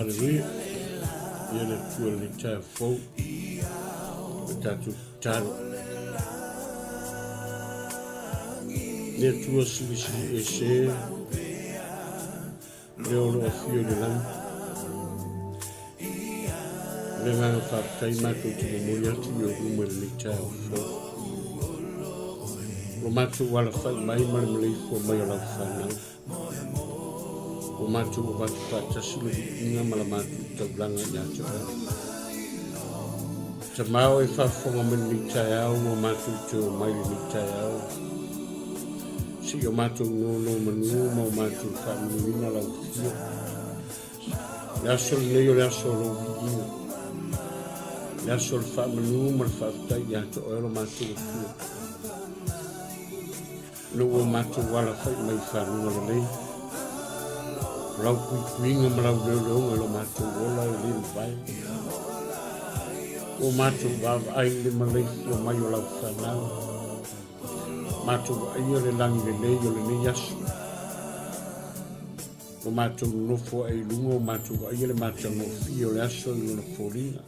Aleluia. Ia le Atua i lenei taeao fou. O tatou tatalo. Le Atua silisili ese le o lo afio i le lagi. Le agaga faafetai matou te momoli atu i ou luma i lenei taeao fou. Lo matou alafai mai ma le maleifua mai o lau fanau. Ua matou avatu faatasi le viiga ma la matou taulaga ia te oe. Tamā o e faafofoga mai lenei taeao ua matou te omai lenei taeao. Se i o matou nonomanu ma o matou faamanuina lau afio. Le aso lenei o le aso o lou viiga. Le aso o le faamanu ma le faafetai ia te oe lo matou Atua. Ina ua matou alafai mai i faguga lelei, o lau puipuiga ma lau leoleoga i lo matou ola e le mavae. Ua matou vaavaai i le maleifua mai o lau fanau. Matou vaaia le lagi lelei o lenei aso. Ua matou nonofo ae i luga, ua matou vaaia le matagofie o le aso i lona foliga.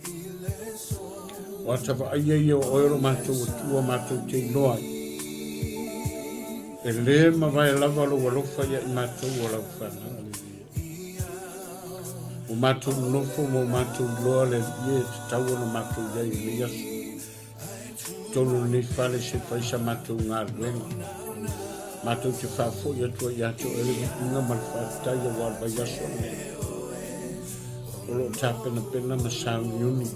O ata vaaia ia o oe o lo matou Atua matou te iloa ai. E lē mavae lava lou alofa ia i matou o lau fanau. Ua matou nonofo ma ua matou iloa le Alii e tatau ona matou i ai i lenei aso. Totonu o lenei fale se fai sa matou galuega. Matou te faafoi atu ai ia te oe le viiga ma le faafetai aua le vaiaso lenei. O lo o tapenapena ma sauniuni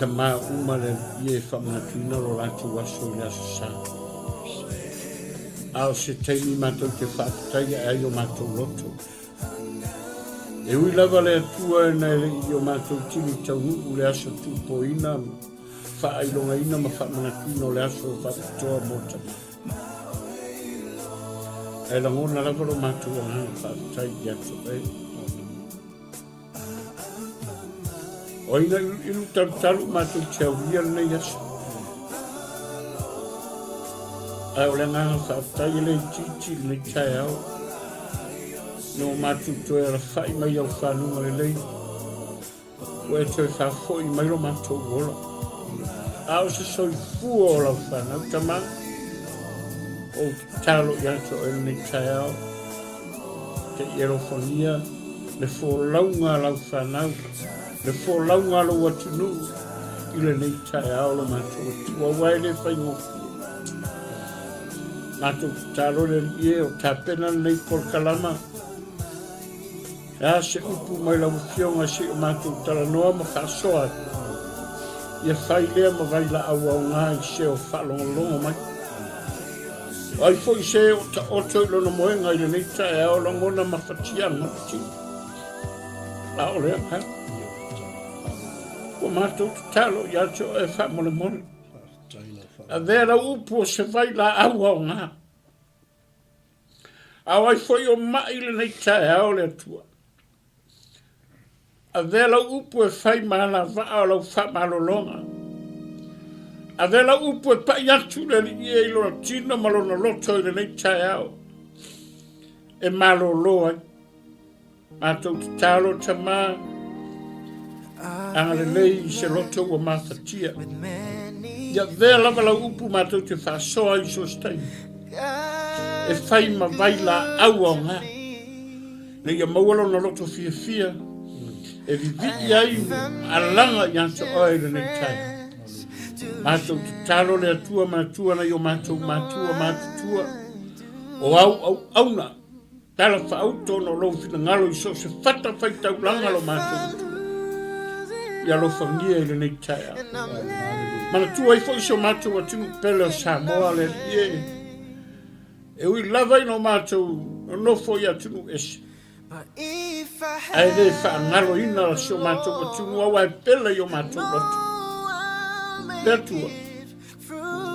tamā uma le Alii e faamanatuina lo latou aso i le aso Sa. A o se taimi matou te faafetai ae ai o matou loto. E ui lava le Atua ina e le i o matou tini taunuu le aso tuupoina ma faailogaina ma faamanatuina o le aso faapitoa mo tama. Ae lagona lava lo matou agaga faafetai ia te oe. O ai na iluilu talutalu matou te aulia lenei aso. Ae o le agaga faafetai e le itiiti i lenei taeao. Na o matou toe alafai mai au fanuga lelei. Ua e toe faafoi mai lo matou ola. A o se soifua o lau fanau tama, ou tatalo ia te oe lenei taeao. Te i alofagia le folauga a lau fanau, le folauga a lou atunuu i lenei taeao lo matou Atua, aua e le faigofie. Matou tatalo le Alii e o tapena lenei polokalama. E a se upu mai lau Afioga se i o matou talanoa ma faasoa atu. Ia fai lea ma vailaau aoga i se o faalogologo mai. O ai foi se o taoto i lona moega i lenei taeao lagona mafatiaga o le tino. A o le agaga. Ua matou tatalo ia te oe faamolemole. Avea lau upu o se vailaau aoga. A o ai foi o mai lenei taeao le Atua. Avea lau upu e fai ma alavaa o lau faamalologa. Avea lau upu e pai atu le Alii e i lona tino ma lona loto i lenei taeao e malolo ai. Matou tatalo Tamā, agalelei i se loto ua mafatia. Ia avea lava lau upu matou te faasoa ai i so o se taimi. E fai ma vai laau aoga. Ina ia maua lona loto fiafia e vivii ai alaga ia te oe i lenei taeao. Matou tatalo le Atua manatua nai o matou matua matutua o au auauna Tala faauto ona o lou finagalo i so o se fata faitaulaga lo matou Atua. Ia alofagia i lenei taeao. Manatua ai foi si o matou atunuu pele o Samoa le Alii e. E ui lava ina o matou nonofo i atunuu ese, ae le faagaloina si o matou atunuu aua e pele i o matou loto. Le Atua,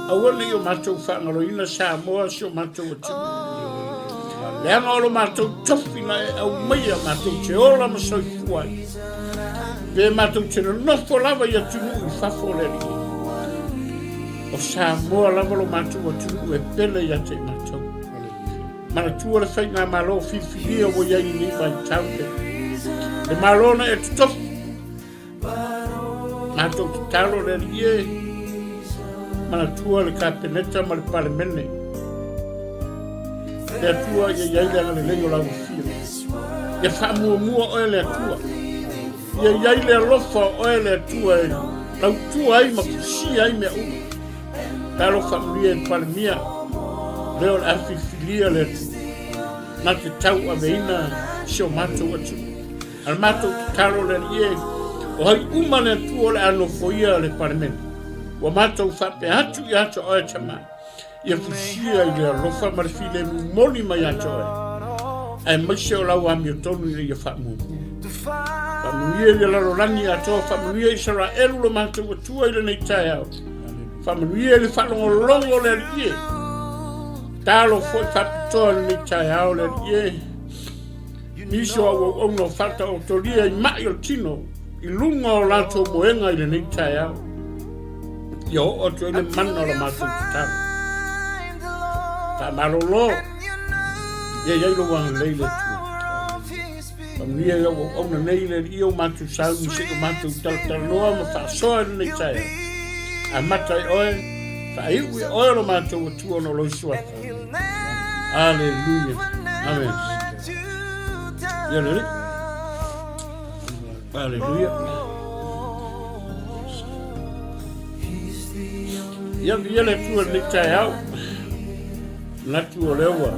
Aua ne i o matou faagaloina Samoa si o matou atunuu. Leaga o lo matou tofi na e aumaia matou te ola ma soifua ai. Pe matou te nonofo lava i atunuu i fafo o le Alii. O Samoa lava lo matou atunuu e pele ia te i matou. Manatua le faigamalo filifilia ua i ai i lenei vaitau le. Le Malo na e totofi. Matou tatalo le Alii e, manatua le Kapeneta ma le Palemene. Le Atua ia i ai le agalelei o lau afio. Ia faamuamua oe le Atua. Ia i ai le alofa o oe le Atua e lautua ai ma fusia ai mea uma. Talofa manuia i le Palemia, lea o le a filifilia le Atua. Na te tauaveina si o matou atunuu. A le matou tatalo le Alii e, o ai uma le Atua o le a nofoia le Palemene. Ua matou faapea atu ia te oe Tama, ia fusia i le alofa ma le filemu moni mai ia te oe, aemaise o lau amiotonu ina ia faamuamua. Faamanuia i le lalolagi atoa, faamanuia Isaraelu lo matou Atua i lenei taeao. Faamanuia i le faalogologo o le Alii e. Talo foi faapitoa i lenei taeao le Alii e. Nisi o au auauna o faataotolia i mai o le tino i luga o latou moega i lenei taeao. Ia oo atu ai le mana o la matou tatalo. Faamalolo, ia i ai lou agalelei le Atua. Faamanuia i au auauna nei le Alii o matou sauni seia o matou talatalanoa ma faasoa i lenei taeao. Amata e oe, faaiu e oe lo matou Atua ona o lou suafa. Aleluia. Amen. Ia le Alii. Aleluia. Ia viia le Atua i lenei taeao. Manatu o lea ua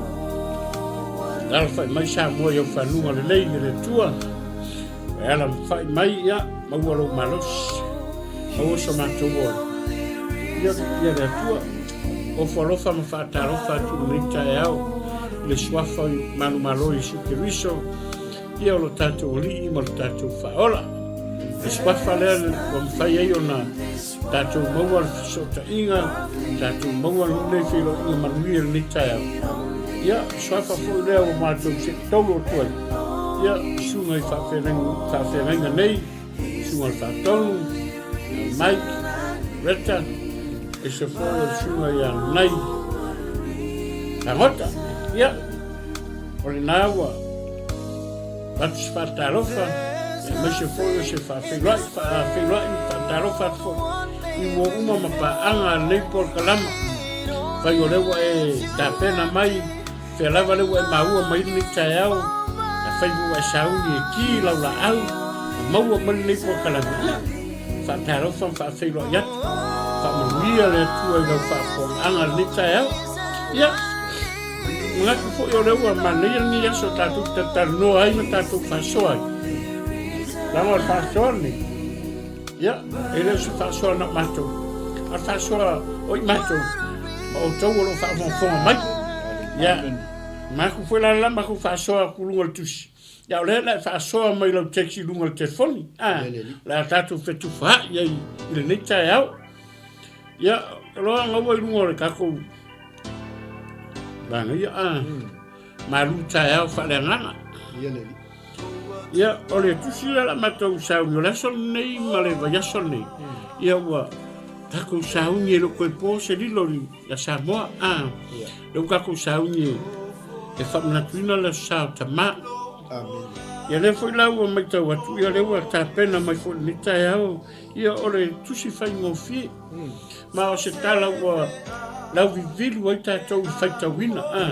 alafai mai Samoa i au fanuga lelei i le Atua. E ala mafai mai, ia, maua lou malosi. Maua so matou ola. Ia, ia le Atua. Ofo alofa ma faatalofa atu i lenei taeao i le suafa o manumalo Iesu Keriso, ia o lo tatou Alii ma lo tatou Faaola. Le suafa lea ua mafai ai ona tatou maua le fesootaiga, tatou maua lenei feiloaiga manuia i lenei taeao. Ia, suafa foi lea ua matou seetaulu atu ai, ia, susuga i faafeagaiga nei, susuga i le Faatonu, ia Mike, Retta, aemaise foi o le susuga ia Nai Fagota. Ia, o lena ua avatu se faatalofa, aemaise foi o se faafeiloai, faafeiloai ma faatalofa atu foi i ua uma ma paaga a lenei polokalama. Fai o lea ua e tapena mai, fea lava lea ua e maua mai lenei taeao, afai ua e sauni e ki lau laau, ma maua mai lenei polokalama. Ia, faatalofa ma faafeiloai atu, faamanuia le Atua i lau faafofogaaga lenei taeao. Ia, Manatu foi o lea ua manaia lenei aso tatou talatalanoa ai ma tatou faasoa ai. Leaga o le faasoa lenei, ia, e le o se faasoa na o matou, a o le faasoa o i matou ma outou o lo o faafogafoga mai. Ia, matou foi la la matou faasoa atu i luga o le tusi. Ia, o lea la e faasoa mai lau text i luga o le telefoni. Ah, o le a tatou fetufaai ai i lenei taeao. Ia, loa gaua i luga o le tatou manaia a malu taeao faaleagaga. Ia le alii. Ia, o le tusi lea la matou sauni o le aso lenei ma le vaiaso lenei. Ia ua tatou sauni e le o toe po se lilo ia Samoa. A, lea ua tatou sauni e faamanatuina le aso sa o tama. Amen. Ia lea foi la ua matau atu, ia lea ua tapena mai foi i lenei taeao, ia o le tusi faigofie. Ma o se tala ua lauvivilu ai tatou i faitauina, a.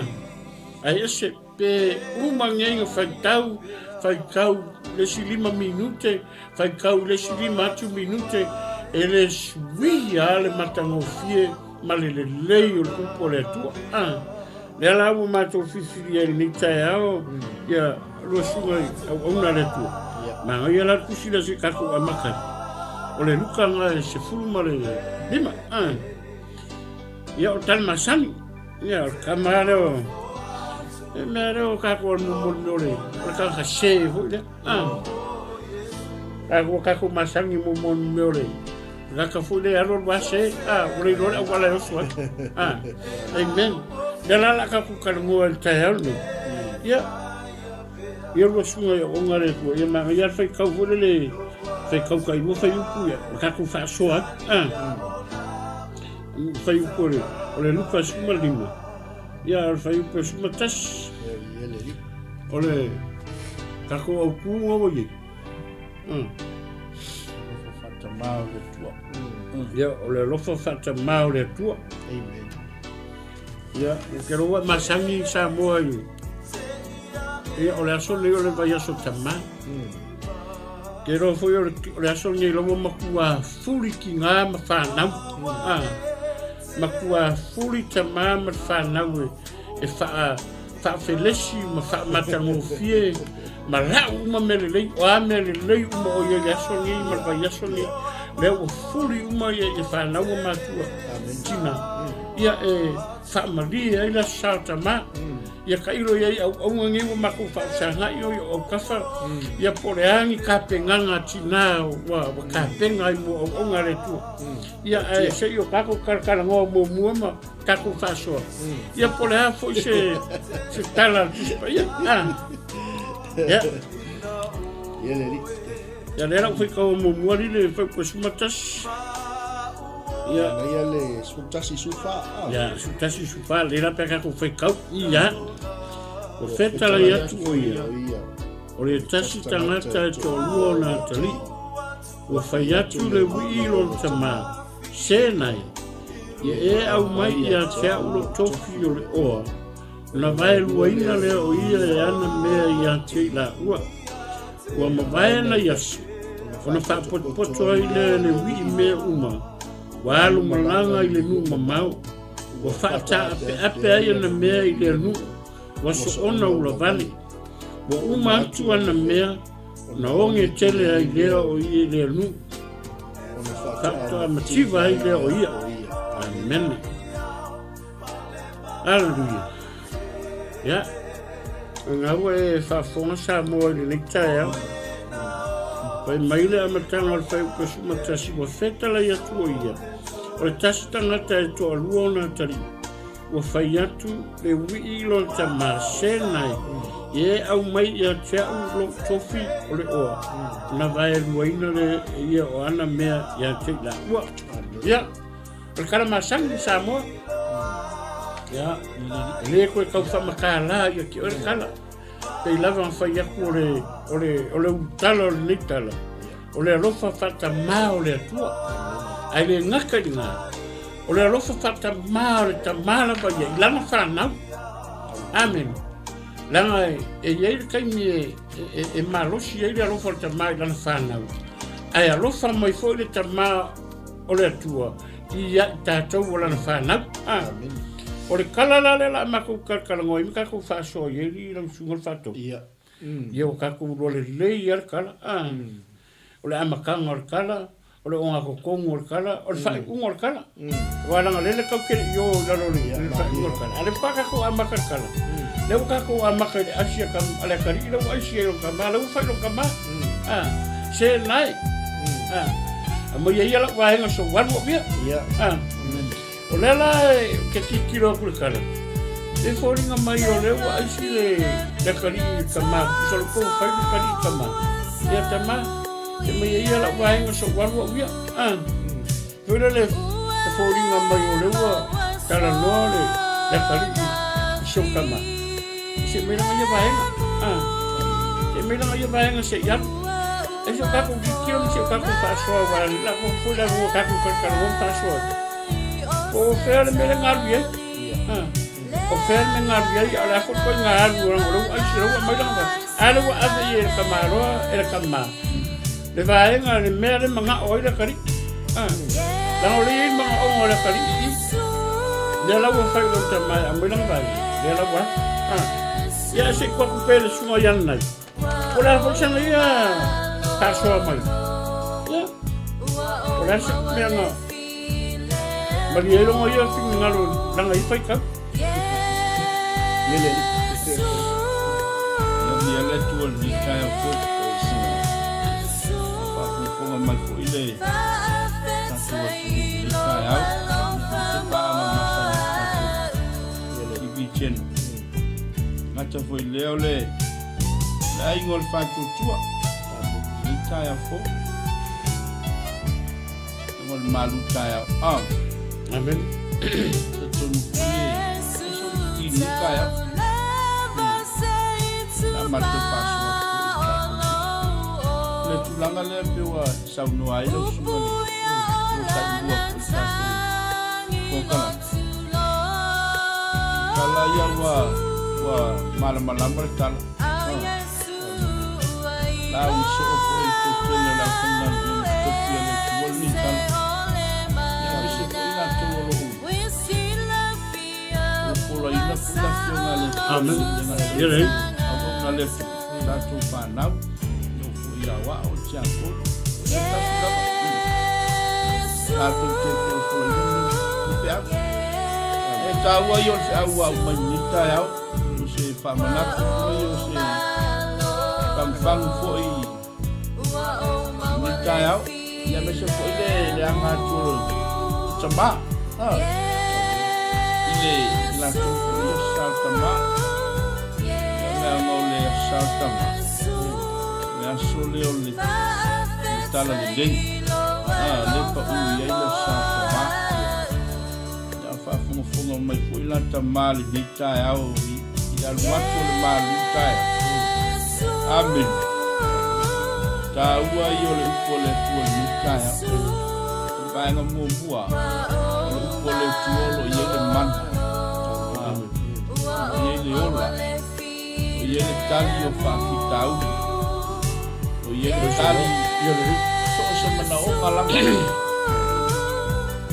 Ae ese pe uma nei na faitau, faitau le isi 5 minute, faitau le isi 5 atu minute, e le suia lava le matagofie ma le lelei o le upu a le Atua. A. Lea la ua matou filifilia i lenei taeao, ia lua susuga i auauna a le Atua. Manaia la le tusi lea se i tatou amata ai. O le Luka na e 15. Ah. Ia o le tala masani. Ia o le tama lea o e mea lea o tatou o le momoli o le o le tagata sē foi lea. Ah. Tatou tatou masani momoli mea o le Laka foi le alu alu ase, a, ua le iloa le auala e oso ai. A, amen. Lea la la tatou talanoa i le taeao lenei. Ia, ia lua susuga i auauna a le Atua, ia manaia le faitau foi lele, faitau tailua faiupu ia, ma tatou faasoa ai. A, faiupu o le, o le Luka 15, ia, o le faiupu e 11, o le tatou autu na ua i ai. Alofa faatamā o le Atua. Ia, o le alofa faatamā o le Atua. Amen. Ia, ou te iloa ua e masani i Samoa i... Ia, o le aso lenei o le vaiaso tamā. Te iloa foi o le aso lenei lava matua fuli tigā ma fanau. Ah, matua fuli tamā ma le fanau e, e faa, faafelesi ma faamatagofie ma lau uma mea lelei. O a mea lelei uma o i ai le aso lenei ma le vaiaso lenei. Lea ua fuli uma ia, ia fanau ma matua. Tina. Ia e faamalie ai le aso sa o tamā. Ia tailo i ai auauna nei ua matou faafesagai o i o autafa, ia po o le a ni tapenaga a tina ua ua tapena ai mo auauna a le Atua. Ia ae se i o tatou talatalanoa muamua ma tatou faasoa. Ia po o le a foi se se tala a le Tusi Paia. Ah. Ia. Ia le alii. Ia lea la ou faitau muamua li le fuaiupu 11. Ia. Ia le 11 14. Ia, 11 14, lea la pe a tatou faitau. Ia. Ua fetalai atu o ia. O le tasi tagata e toalua ona atalii. Ua fai atu le uii i lona tamā, Se nai, ia e aumai ia te au lou tofi o le oa, ona vaeluaina lea o ia e ana mea ia te i laua. Ua mavae nai aso, ona faapotopoto ai lea e le uii mea uma, ua alu malaga i le nuu mamao, ua faataapeape ai ana mea i lea nuu, ua soona ulavale. Ua uma atu ana mea, ona oge tele ai lea o ia i lea nuu, faatoa mativa ai lea o ia. Amene. Aleluia. Ia, o ua e faafofoga Samoa i lenei taeao. Fai mai le amataga o le fuaiupu 11, ua fetalai atu o ia, o le tasi tagata e toalua ona atalii, ua fai atu le uii i lona tamā, Senai, ia e aumai ia te au lou tofi o le oa, ona vaeluaina lea e ia o ana mea ia te i laua. Ia, O le tala masani i Samoa. Ia, e le koe tau faamatala ia te oe le tala. Pei lava na fai atu o le, o le, o le ulutala o lenei tala, o le alofa faatamā o le Atua. Ae le gata i lena, o le alofa faatamā o le tamā lava ia i lana fanau. Amen. Leaga e, e i ai le taimi e, e, e malosi ai le alofa o le tamā i lana fanau. Ae alofa mai foi le tamā o le Atua i a i tatou o lana fanau. Ah. O le kala la lea la makou kalakalanoa ai ma tatou faasoa i ai li lau susuga le faatolu. Ia. Ia ua tatou iloa lelei lava le kala. Ah. O le amataga o le kala, o le ogatotonu o le kala, o le faaiuga o le kala. Aua leaga o lea tatou te le i o i lalo o le faaiuga o le kala. A o lea faatoa tatou amata le kala. Lea ua tatou amata i le aisi a le atalii lea ua aisi ai lona tama, lea ua fai lona tama. Ah, se nae. Ah, aumai ai lau vaega soalu au ia. Ia. Ah, o lea la ke tilotilo atu i le kala, e foliga mai o lea ua aisi le le atalii i le tama, tusa o le pou fai le atalii i le tama. Ia tama, e aumai ai lau vaega soalu au ia. Ah, foi lea e foliga mai o lea ua talanoa le le atalii i si ou tama. Se i aumai lana ia vaega. Ah, se i aumai lana ia vaega se i alu. E se o tatou tilotilo ma se o tatou faasoa aua la ko foi la lua tatou talatalanoa ma faasoa. Po o fea le mea le galu i ai. Ah, o fea le mea galu i ai, a o le a foi ituaiga alu o lea ua aisi, o lea ua aumai lana vaega. A lea ua ave i e le tamaloa e le tama. Le vaega le mea le manao ai le atalii. Ah, leaga o lea e i ai le manaoga o le atalii i i. Lea la ua fai i lona tama e aumai lana vaega. Lea la ua. Ah, ia se i tuu atu pea i le susuga ia Nanai. O le a foi sana ia faasoa mai. Ia, o le a se mea na malie ai lona ia finagalo lana ia faitau. Ia le Ia mea le Atua i lenei taeao fou. Ua faafogafoga mai foi le tatou atunuu i lenei taeao. Ia se paaga masani a le tatou TV channel. Gata foi lea o le le aiga o le faatuatua. Lenei taeao fou. Aiga o le malu taeao. Ah. Amen. Talitonu foi e e soifua lenei taeao. La matou faasoa atu foi i le tatou. Le tulaga lea pei ua saunoa ai lau susuga i le taimua foi i le tatou konekarate. Tala ia ua ua malamalama le tala. Lauga soo foi le toatele o le aufaigaluega totofi a le Atua lenei tala. Ia aemaise foi i latou o lo o polaina foi le Afioga a le Atua. Amen. Ia lelei. Auauna le Atua, tatou fanau, e oo foi i aoao, tiakono, e tasi lava. Tatou te polapolaina lenei feau. E taua ia o le feau ua aumai lenei taeao, o se faamanatu foi, o se fagufagu foi lenei taeao, ia aemaise foi le leaga atu o le tama, i le latou foi aso Sa o le tama. Ia leaga o le aso Sa o le tama, o le aso lea o le tala lelei, lea e pau i ai le aso Sa o le tama. Ia faafogafoga mai foi la tama lenei taeao i le alu atu o le malu taeao. Amene. Taua ia o le upu a le Atua i lenei taeao. O le vaega muamua, o le upu a le Atua o lo o i ai le mana. O lo o i ai le ola. O i ai le tali o faafitauli. O i ai le tali so o se manaoga lava. O i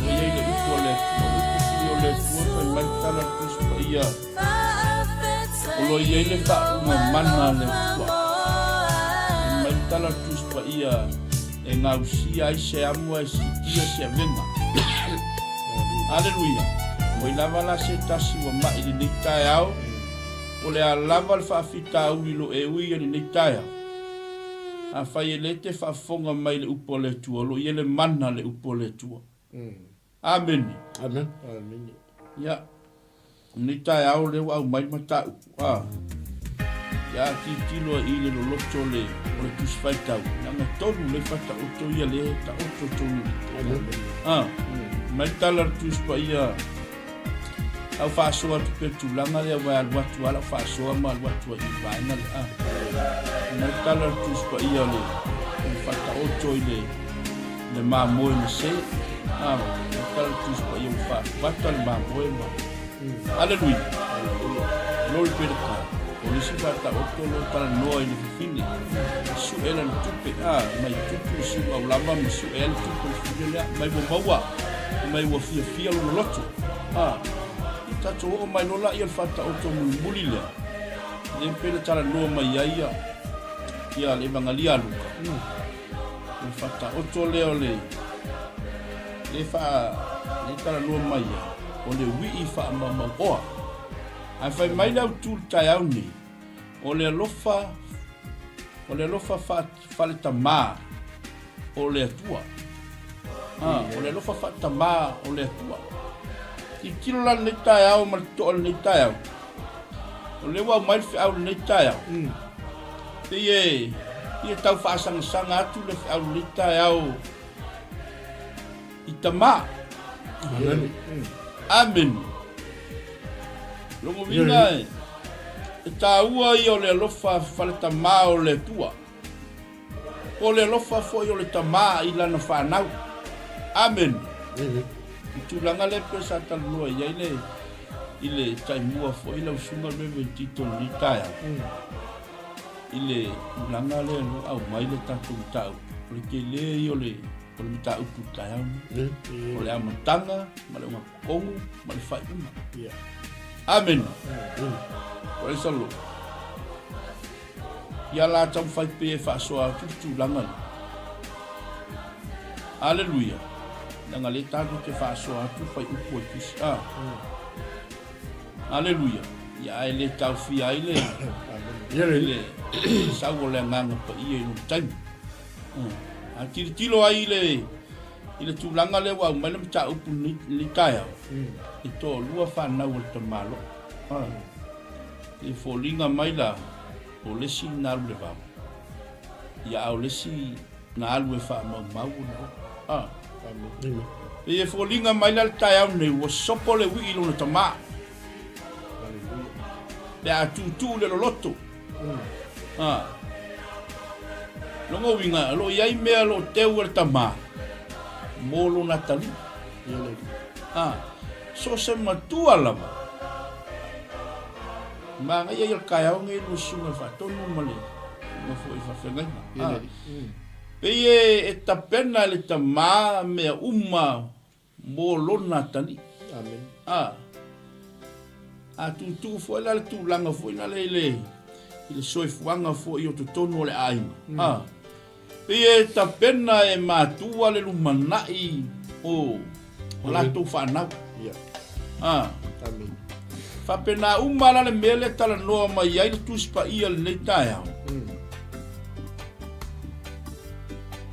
ai le upu a le Atua. O le upu foi o le Atua fai mai le tala a le Tusi Paia, o lo o i ai le faauuga mana a le Atua. Fai mai le tala a le Tusi Paia, e gausia ai se amo ae siitia se avega. Aleluia! Ua i lava la se tasi ua mai i lenei taeao, O le a lava le faafitauli lo e ui i lenei taeao? Afai e le te faafofoga mai i le upu a le Atua, o lo o i ai le mana le upu a le Atua. Amene. Amen. Amene. Ia, lenei taeao lea ua aumai le mataupu, a. Ia a tilotilo i le loloto o le, o le Tusi Faitau, leaga tolu lea faataoto ia lea e taoto tonu i. Amen. A, mai le tala a le Tusi Paia, Lau faasoa atu pea i le tulaga lea aua e alu atu lava lau faasoa ma alu atu ai i le vaega lea. Mai le tala a le Tusi Paia o le faataoto i le le mamoe ma se. A, mai le tala a le Tusi Paia ua faavata le mamoe ma. Aleluia. Glory be to God. O le isi faataoto o lo o talanoa i le fafine. Sue lana tupe, a, mai tupu le siuga aulama ma sue ai le tupe o le fafine lea. Mai ua maua. Mai ua fiafia lona loto. A, i tatou oo mai loa laia i le faataoto mulimuli lea, lea pei ona talanoa mai ai ia, ia le Evagalia a Luka. O le faataoto lea o le, le faa, le talanoa mai ai, o le wii faamaumauoa. Ae fai mai le autu i le taeao nei, o le alofa, o le alofa faaletamā o le Atua. Ah, o le alofa faatamā o le Atua. Tilotilo la lenei taeao ma le totoa lenei taeao. O lea ua aumai le feau lenei taeao. Pei e, pei e tau faasagasaga atu le feau lenei taeao i tamā. Amen. Amen. Logo uiga e, e taua ia o le alofa faletamā o le Atua. Po o le alofa foi o le tamā i lana fanau. Amen. Amen. I tulaga lea pei sa talanoa i ai le i le taimua foi lau susuga Reverend Tito i lenei taeao. I le tulaga lea o lo o aumai le tatou mataupu, o le tele ia o le o le mataupu i le taeao lenei. O le amataga ma le ogatotonu ma le faaiuga. Amen. Praise the Lord. Ia la taumafai pea e faasoa atu le tulaga lea. Aleluia. Leaga lea tatou te faasoa atu fuaiupu o le tusi. Ah. Aleluia. Ia ae le taofia ai le, le sau o le agaga paia i lona taimi. A tilotilo ai i le, i le tulaga lea ua aumai le mataupu lenei taeao, e toalua fanau a le tamaloa. Ah. E foliga mai la, o le isi na alu i le vao, ia a o le isi na alu e faamaumau ona ola. A. Pei e foliga mai la le taeao nei, ua sopo le uii i lona tamā. Pe a tuutuu le loloto. A. Lona uiga, o lo o i ai mea o lo o teu e le tama mo lona atalii. A, so o se matua lava, manaia ia le taeao nei lua susuga i le faatonu ma le susuga foi i faafeagaiga. A, pei e tapena e le tama mea uma mo lona atalii. Amen. A, a tuutuu foi la le tulaga foi lale i le, i le soifuaga foi o totonu o le aiga. Mm. A, pei e tapena e matua le lumanai o, o latou fanau. Yeah. A, Amen. Faapena uma la le mea lea talanoa mai ai le Tusi Paia i lenei taeao. Mm.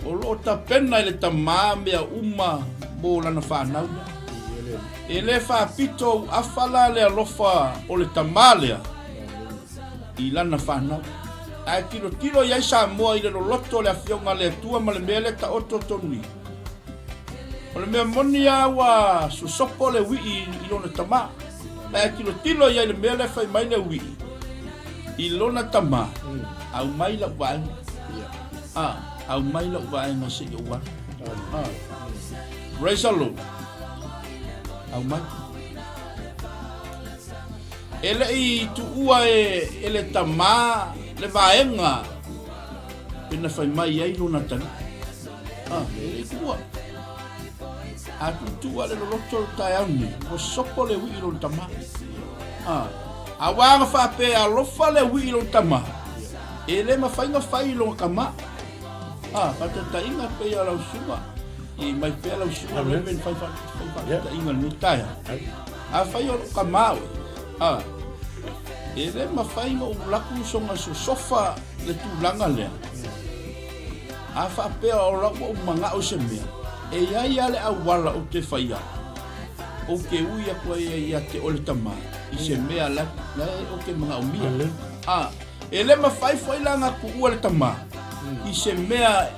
O lo o tapena e le tamā mea uma mo lana fanau lea. E le faapito auafa la le alofa o le tamā lea i lana fanau. Ae tilotilo i ai Samoa i le loloto o le Afioga a le Atua ma le mea lea taoto tonu i. O le mea moni lava ua sosopo le uii i lona tamā. Ae tilotilo i ai i le mea lea fai mai le uii i lona tamā, Aumai lau vaega. A, aumai lau vaega se i ou alu. A, praise the Lord. Aumai. E le i tuua e, e le tamā le vaega pe na fai mai ai lona tali. A, e le i tuua. A tuutuu le loloto o le taeao nei, ua sopo le uii i lona tamā. A, aua na faapea e alofa le uii i lona tamā, E le mafai na fai i lona tama. A, faataitaiga pei a lau susuga, i mai pea lau susuga Reverend fai faataitaiga lenei taeao. A fai o lou tama oe, a, e le mafai na ou laku soga sosofa le tulaga lea. A faapea o lau ua ou manao i se mea, e i ai lava le auala ou te faia, ou te ui atu ai ia te oe le tama i se mea la ou te manaomia. A, E le mafai foi la na tuua le tama i se mea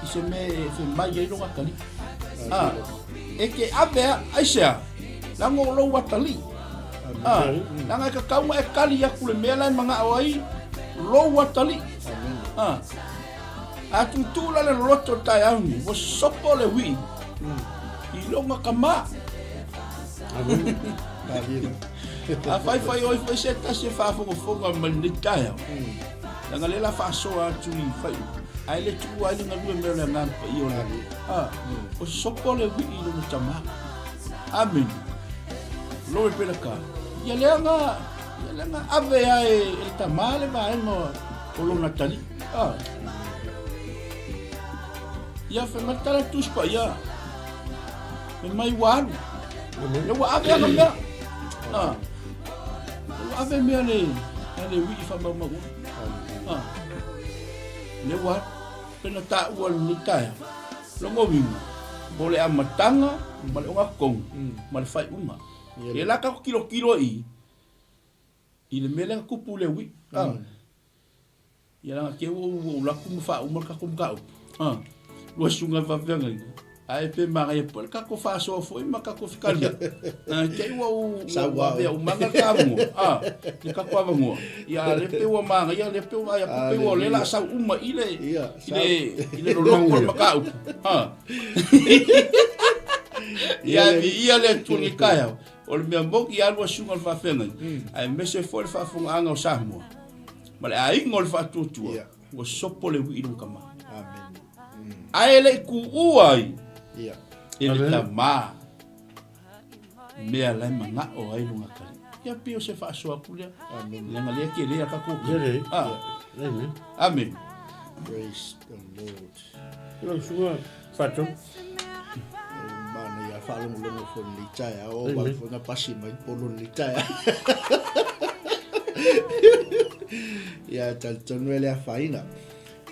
i se mea e fai mai ai lona atalii. A, e te ave a, aisea, leaga o lou atalii. A, leaga e tatau ona e kali atu le mea la e manao ai lou atalii. A, a tuutuu la le loloto o le taeao nei, ua sopo le uii i lona tama. A fai fai oi foi se tasi e faafogafoga mai lenei taeao. Leaga lea la faasoa atu i fai ae le tuua ai le galue mai o le Agaga Paia o le Atua. O sopo le uii i lona tama. Amen. Glory be to God. Ia lea na ia lea na ave ai e le tama le vaega o lona atalii. Ia fai mai le tala Tusi Paia. Fai mai ua alu. Lea ua ave ana mea. Ah. Lea ua ave mea le, le uii faamaumaua. Ah. Lea ua alu. Pena taua lenei taeao. Lona uiga, o le amataga ma le ogatotonu ma le faaiuga. Ia la tatou tilotilo i i le mea lea na tupu i le uii. Ah. Ia leaga te ua ou laku ma faauma le tatou mataupu. Ah, lua susuga i faafeagaiga. Ae pe manaia po le tatou faasoa foi ma tatou fekaliai. Ah, te ua ou ua avea umaga le ta avanoa. Ah, le tatou avanoa. Ia a lea pe ua manaia lea pe ua vaai atu pe ua o lea la sau uma i le i le i le loloto o le mataupu. Ah. Ia viia le Atua i lenei taeao. O le mea moni lava lua susuga i le faafeagaiga, aemaise foi le faafofogaaga o Samoa. Ma le aiga o le faatuatua, yeah. Ua sopo le uii lona tama. Amen. Ae le i tuua ai yeah. e le tama mea la e manao ai lona atalii. Ia pei o se faasoa atu lea. Amen. Leaga lea tele a tatou. Lele. Ah. Amen. Amen. Praise the Lord. Lau susuga Faatonu. Manaia faalogologo foi lenei taeao, o wau foi na pasi mai polo lenei taeao. Ia, talitonu e le afaina.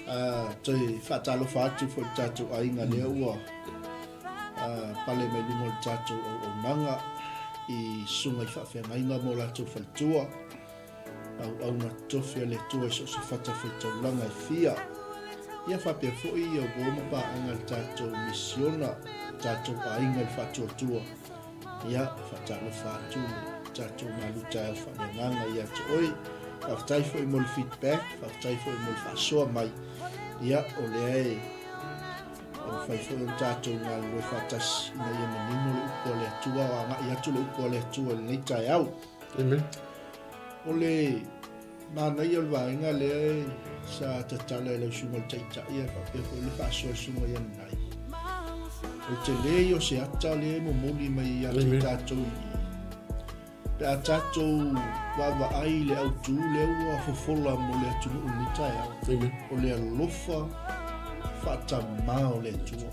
Uh, toe faatalofa atu foi le tatou aiga lea ua uh, pale mai luma o le tatou auaunaga i susuga i faafeagaiga mo latou faletua. Auauna totofi a le Atua i so o se fatafaitaulaga e fia. Ia faapea foi ia uo ma paaga le tatou misiona, tatou aiga i le faatuatua. Ia, faatalofa atu le tatou malu taeao faaleagaga ia te oe. Faafetai foi mo le feedback, faafetai foi mo le faasoa mai. Ia, o lea e mafai foi ona tatou galulue faatasi ina ia manino le upu a le Atua, o agai atu le upu a le Atua i lenei taeao. Amen. O le manaia o le vaega lea sa tatala e lau susuga i le Taitai ae faapea foi le faasoa i le susuga ia Nanai. O le tele ia o se ata lea e momoli mai ia te tatou i i. Pe a tatou vaavaai i le autu lea ua fofola mo le atunuu i lenei taeao, o le alofa faatamā o le Atua.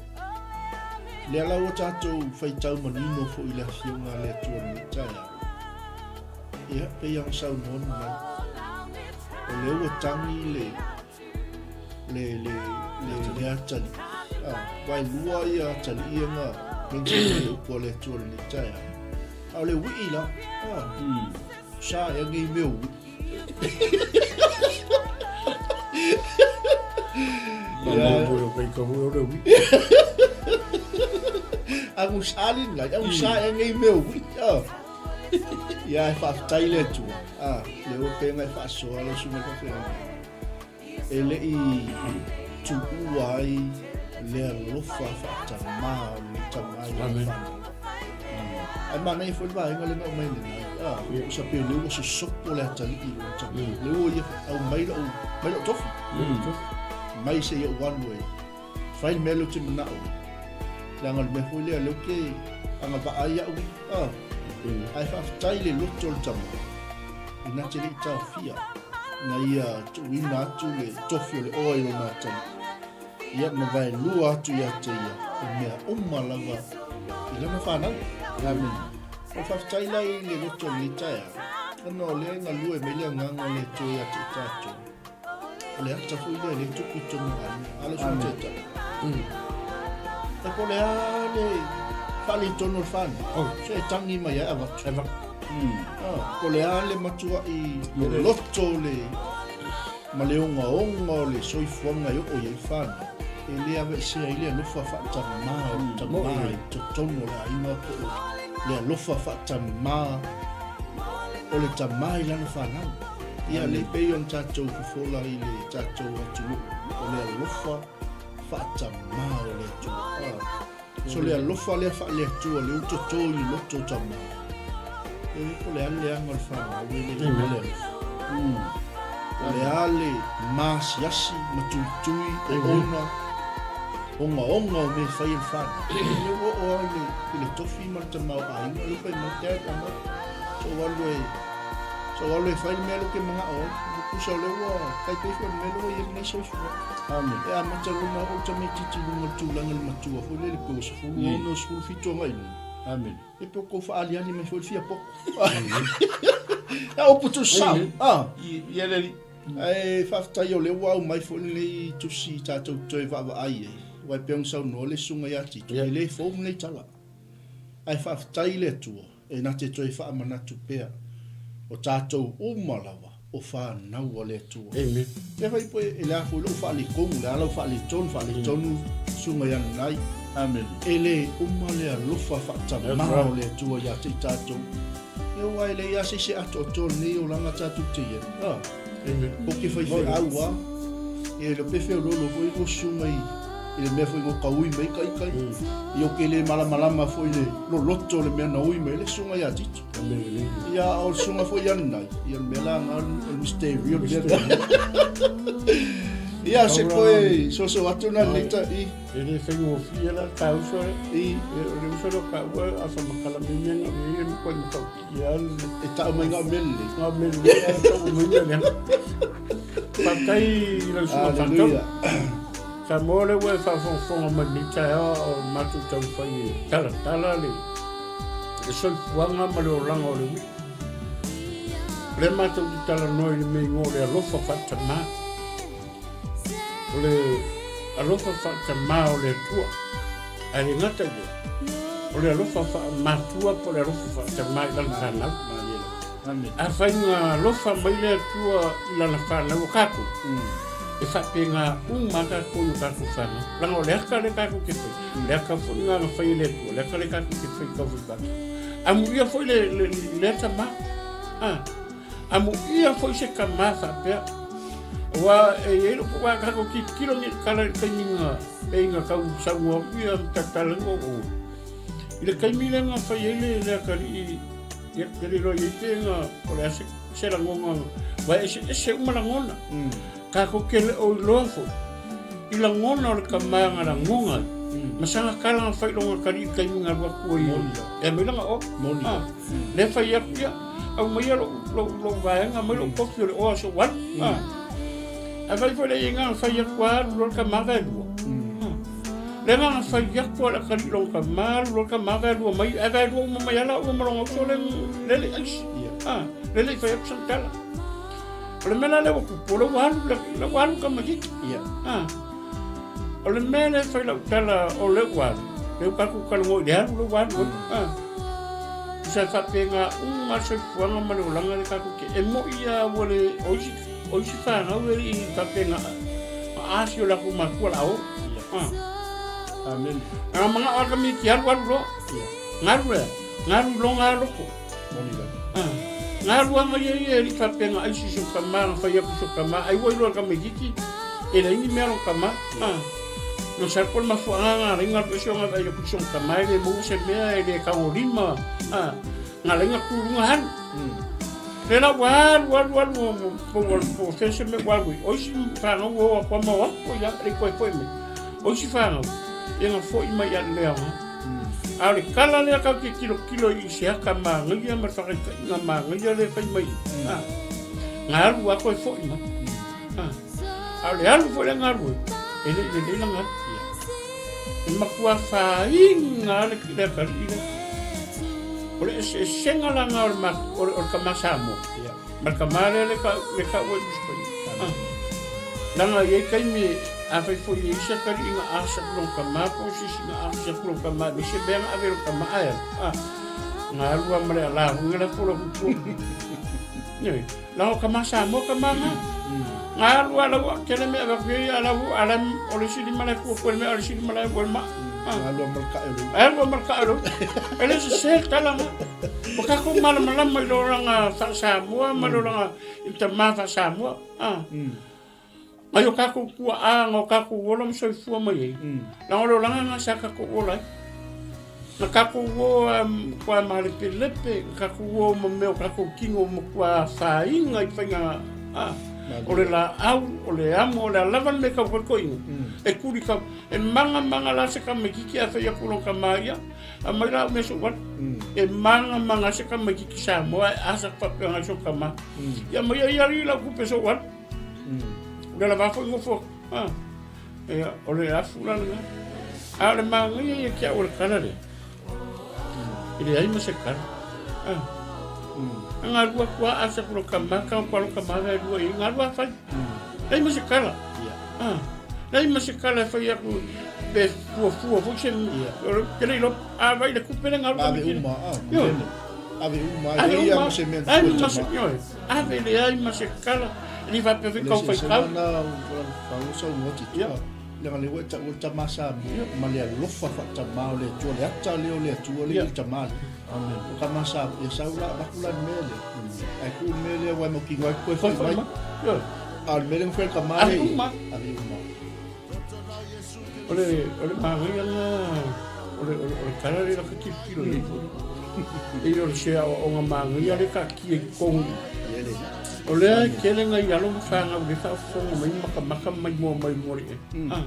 Lea la ua tatou faitau manino foi i le Afioga a le Atua i lenei taeao. Ia, pei ona saunoa mai, o lea ua tagi le le le le le atalii. Ah, vaelua ia atalii ia na mention i le upu a le Atua i lenei taeao. A o le uii la, ah, sa ea nei mea o uii. Ia o kai ka o le uii. Agu sa li nai, agu sa ea nei mea o uii. Ah. Ia e faafetai le Atua. Ah, le ua pega e faasoa lau susuga i le faafeagaiga. E le i tuua ai le alofa faatamā o lenei tama i lana fanau. Ae manaia foi le vaega lea na aumai lenei. Ah, ua pei o lea ua sosopo le atalii i lona tama. Lea ua ia aumai lou, mai lou tofi. Mai se i ou alu e fai le mea lea ou te manao ai. Leaga o le mea foi lea, lea ou te agavaa ai au ia. Ah, ae faafetai i le loto o le tama, ina te le i taofia, na ia tuuina atu le tofi o le oa i lona atalii, ia ma vaelua atu ia te ia i mea uma lava i lana fanau. Amen. O le faafetai la i le loto o lenei taeao, ona o lea e galue mai le agaga o le Atua ia te i tatou. O le ata foi lea e le tupu i totonu o aiga. A lau susuga Taitai. E po o le a le faaletonu o le fanau. Oh. Se e tangi mai ai avatu. Avatu. Ah, po o le a le matuai loloto le ma le ogaoga o le soifuaga e oo i ai le fanau. E le aveesea ai le alofa faatamā o le tamā i totonu o le aiga po o le alofa faatamā o le tamā i lana fanau. Ia, lei pei ona tatou fofola i le tatou atunuu, o le alofa faatamā o le Atua. Ah, so le alofa lea faale-Atua, lea ua toto i le loto o tamā, e po le a le leaga o le fanau e le uma le alofa. Po le a le maasiasi ma tuitui o ona ogaoga o mea e fai e le fanau. Lea ua oo lava i le, i le tofi ma le tamaoaiga, lea ua fai mai, Dad, I'm not, so alu e So alu e fai le mea lea ou te manao ai. Ua tusa o lea ua taipei foi le mea lea ua i ai lenei soifua. Amen. E amata lona oo le tamaitiiti i luga o le tulaga i le matua foi lele pe ua 16, 17 agai i luga. Amen. E pe ua tou faaaliali mai foi le fia poto. A upu tuusao. Ah. Ia le alii. Ae faafetai o lea ua aumai foi lenei tusi tatou te toe vaavaai ai. Aua e pei ona saunoa le susuga ia Tito, e le fou lenei tala. Ae faafetai i le Atua. E na te toe faamanatu pea, o tatou uma lava o fanau a le Atua. Amen. Lea fai po e le a foi lou faaletonu, le a lau faaletonu, faaletonu susuga ia Nanai. Amen. E le uma le alofa faatamā o le Atua ia te i tatou. Ia aua e leai lava se isi e atoatoa i lenei olaga tatou te i ai. Ah. Amen. O ke faifeau a, ia le pe feoloolo foi lua susuga i i le mea foi na ka ui mai ka ika ia o ke le malamalama foi le loloto o le mea na ui mai le susuga ia Tito. Ia o le susuga foi ia Nanai, ia le mea la na o le mystery o le mea. Ia se koe soso atu na le ta i. E le faigofie la ta uso i. O le uso lo ka ua a fa makala me mea na me ia koe ma tau. Ia e tau mai ngā mea lelei. Ngā mea lelei, e tau mai mea lea. Faafetai i lau susuga Faatonu. Samoa lea ua e faafogafoga mai lenei taeao o matou taumafai e talatala le soifuaga ma le olaga o le uii. O lea matou te talanoa i le mea igoa o le alofa faatamā. O le alofa faatamā o le Atua. Ae le gata i lea, o le alofa faamatua po o le alofa faatamā i lana fanau. Afai na alofa mai le Atua i lana fanau o tatou, e faapena uma lava tatou i o tatou fanau. Leaga o le ata lea tatou te fai, le ata foi lena na fai e le Atua, le ata lea tatou te fai tau fai tatou. Amuia foi lea tama. Amuia foi se tama faapea. Aua e i ai lou aua tatou tilotilo nei i le tala i le taimi na pei na tau saunoa atu ia Matatalenga o i le taimi lea na fai ai le le atalii ia ou te le iloa i ai pe na o le a se se lagona aua e eseese uma lagona. Tatou te le o iloa foi i lagona o le tama na lagona ai ma sana tala na fai i lona atalii i le taimi na alu atu ai e aumai lana oa. Lea fai atu ia aumaia lou, lou, lou vaega, aumai lou kofi o le oa so alu. Ah. Ae fai foi le iga na fai atu a alu loa le tama vaelua. Ah. Le nga na fai atu a le atalii lona tama alu loa le tama vaelua mai, ae vaelua uma mai ala ua ma lona uso le, le le aisi. Ah. Le le i fai atu sana tala. O le mea la lea ua tupu, o lea ua alu, le ua alu tamaitiiti. Ah. O le mea lea e fai lau tala o lea ua alu, lea ua tatou talanoa i le alu lea ua alu ai. Ah. Tusa e faapena uma le soifuaga ma le olaga lea tatou te, e moi lava ua le, o isi, o isi fanau e le i faapena a asi o latou matua la o. Ah. Amen. A manao lava tamaiti alu alu loa. Galu ea, galu i lona lava loto. Moni lava. Ah. Galu lava ia ia e le i faapena aisi si o tama na fai atu si o tama, ai ua iloa e le tamaititi e leai ni mea lona tama. Ah. Na sa ko le mafuaaga na ala ai galu ese ona vaai atu i si ona tama e le maua se mea e le tagolima. Ah. Na ala ai na tu i luga alu. Lea la ua alu alu alu po ua po o fea se mea ua alu ai. O isi fanau ua o atu lava ma o atu ia e le i toe foi mai. O isi fanau, ia na foi mai ia le aoga. A o le tala lea tatou te tilotilo i se ata manaia ma le faataitaiga manaia lea e fai mai ai, na alu lava toe foi mai. A o le alu foi lea na alu ai, e le i lelei lana alu. E matua fāiga lava le atalii lea. O le eseesega la lena o le tama Samoa ma le tama lea e tau ai Uso Paia. Leaga e i ai taimi afai foi e i ai se atalii na asa atu lona tama po o se isi na asa atu lona tama e se mea na ave i lona tama ae alu, na alu lava ma le ala foi la fola atu i tua. Leaga o tama Samoa tama na. Na alu lava lau tele mea e ave atu i ai a lau a la o le isi lima la e tua atu ai le mea a o le isi lima la e ua le maa. Alu lava ma le tae o le ulu. Alu lava ma le tae o le ulu. E le sese le tala na. Ua tatou malamalama i le olaga faa-Samoa ma le olaga i le tama faa-Samoa. Mai o tatou tuaa na o tatou ola ma soifua mai ai, leaga o le olaga lena sa tatou ola ai. Na tatou o a matua malepelepe, na tatou o ma mea o tatou tino matua afaina i faiga a, o le laau, o le amo, o le a lava le mea e tau koikoina, e tuli kau, e maga maga la se tamaititi a fai atu lona tama ia, aumai la au mea sou alu. E maga maga se tamaititi Samoa e asa faapea i sona tama. Ia aumai ia alii lau tupe sou alu. O le lava foi nofo atu. Ia, o le afu la lena. A o le manaia ia te au o le tala lea, e leai ma se tala. A galua atu lava asa ku lo tama, tau kua lo tama vae lua i, galua a fai. Leai ma se tala. Leai ma se tala e fai atu pe fuafua foi se, te le iloa, a vai le tupe le galua. Ave uma, ave uma, e leai ma se mea. Ave uma, ave leai ma se tala. E le faapea foi kau fai kau. Na fausa ua ti tua. Leaga lea ua e taua le tama Samoa ma le alofa faatamā o le Atua, le ata lea o le Atua lea i le tama lea. O tama Samoa, ia sau la avatu la le mea lea. Ae tuu le mea lea ua e mautinoa ai koe foi mai. A o le mea lea na fai e le tama lea ia, ave uma. O le, o le manaia lena, o le, o le, o le tala lea laka tilotilo i ai foi. E o le se aoaoga manaia lea taatia i totonu. O lea e tele nai alo ma fanau lea faafofoga mai makamaka mai moa mai luga o le ea. Ah.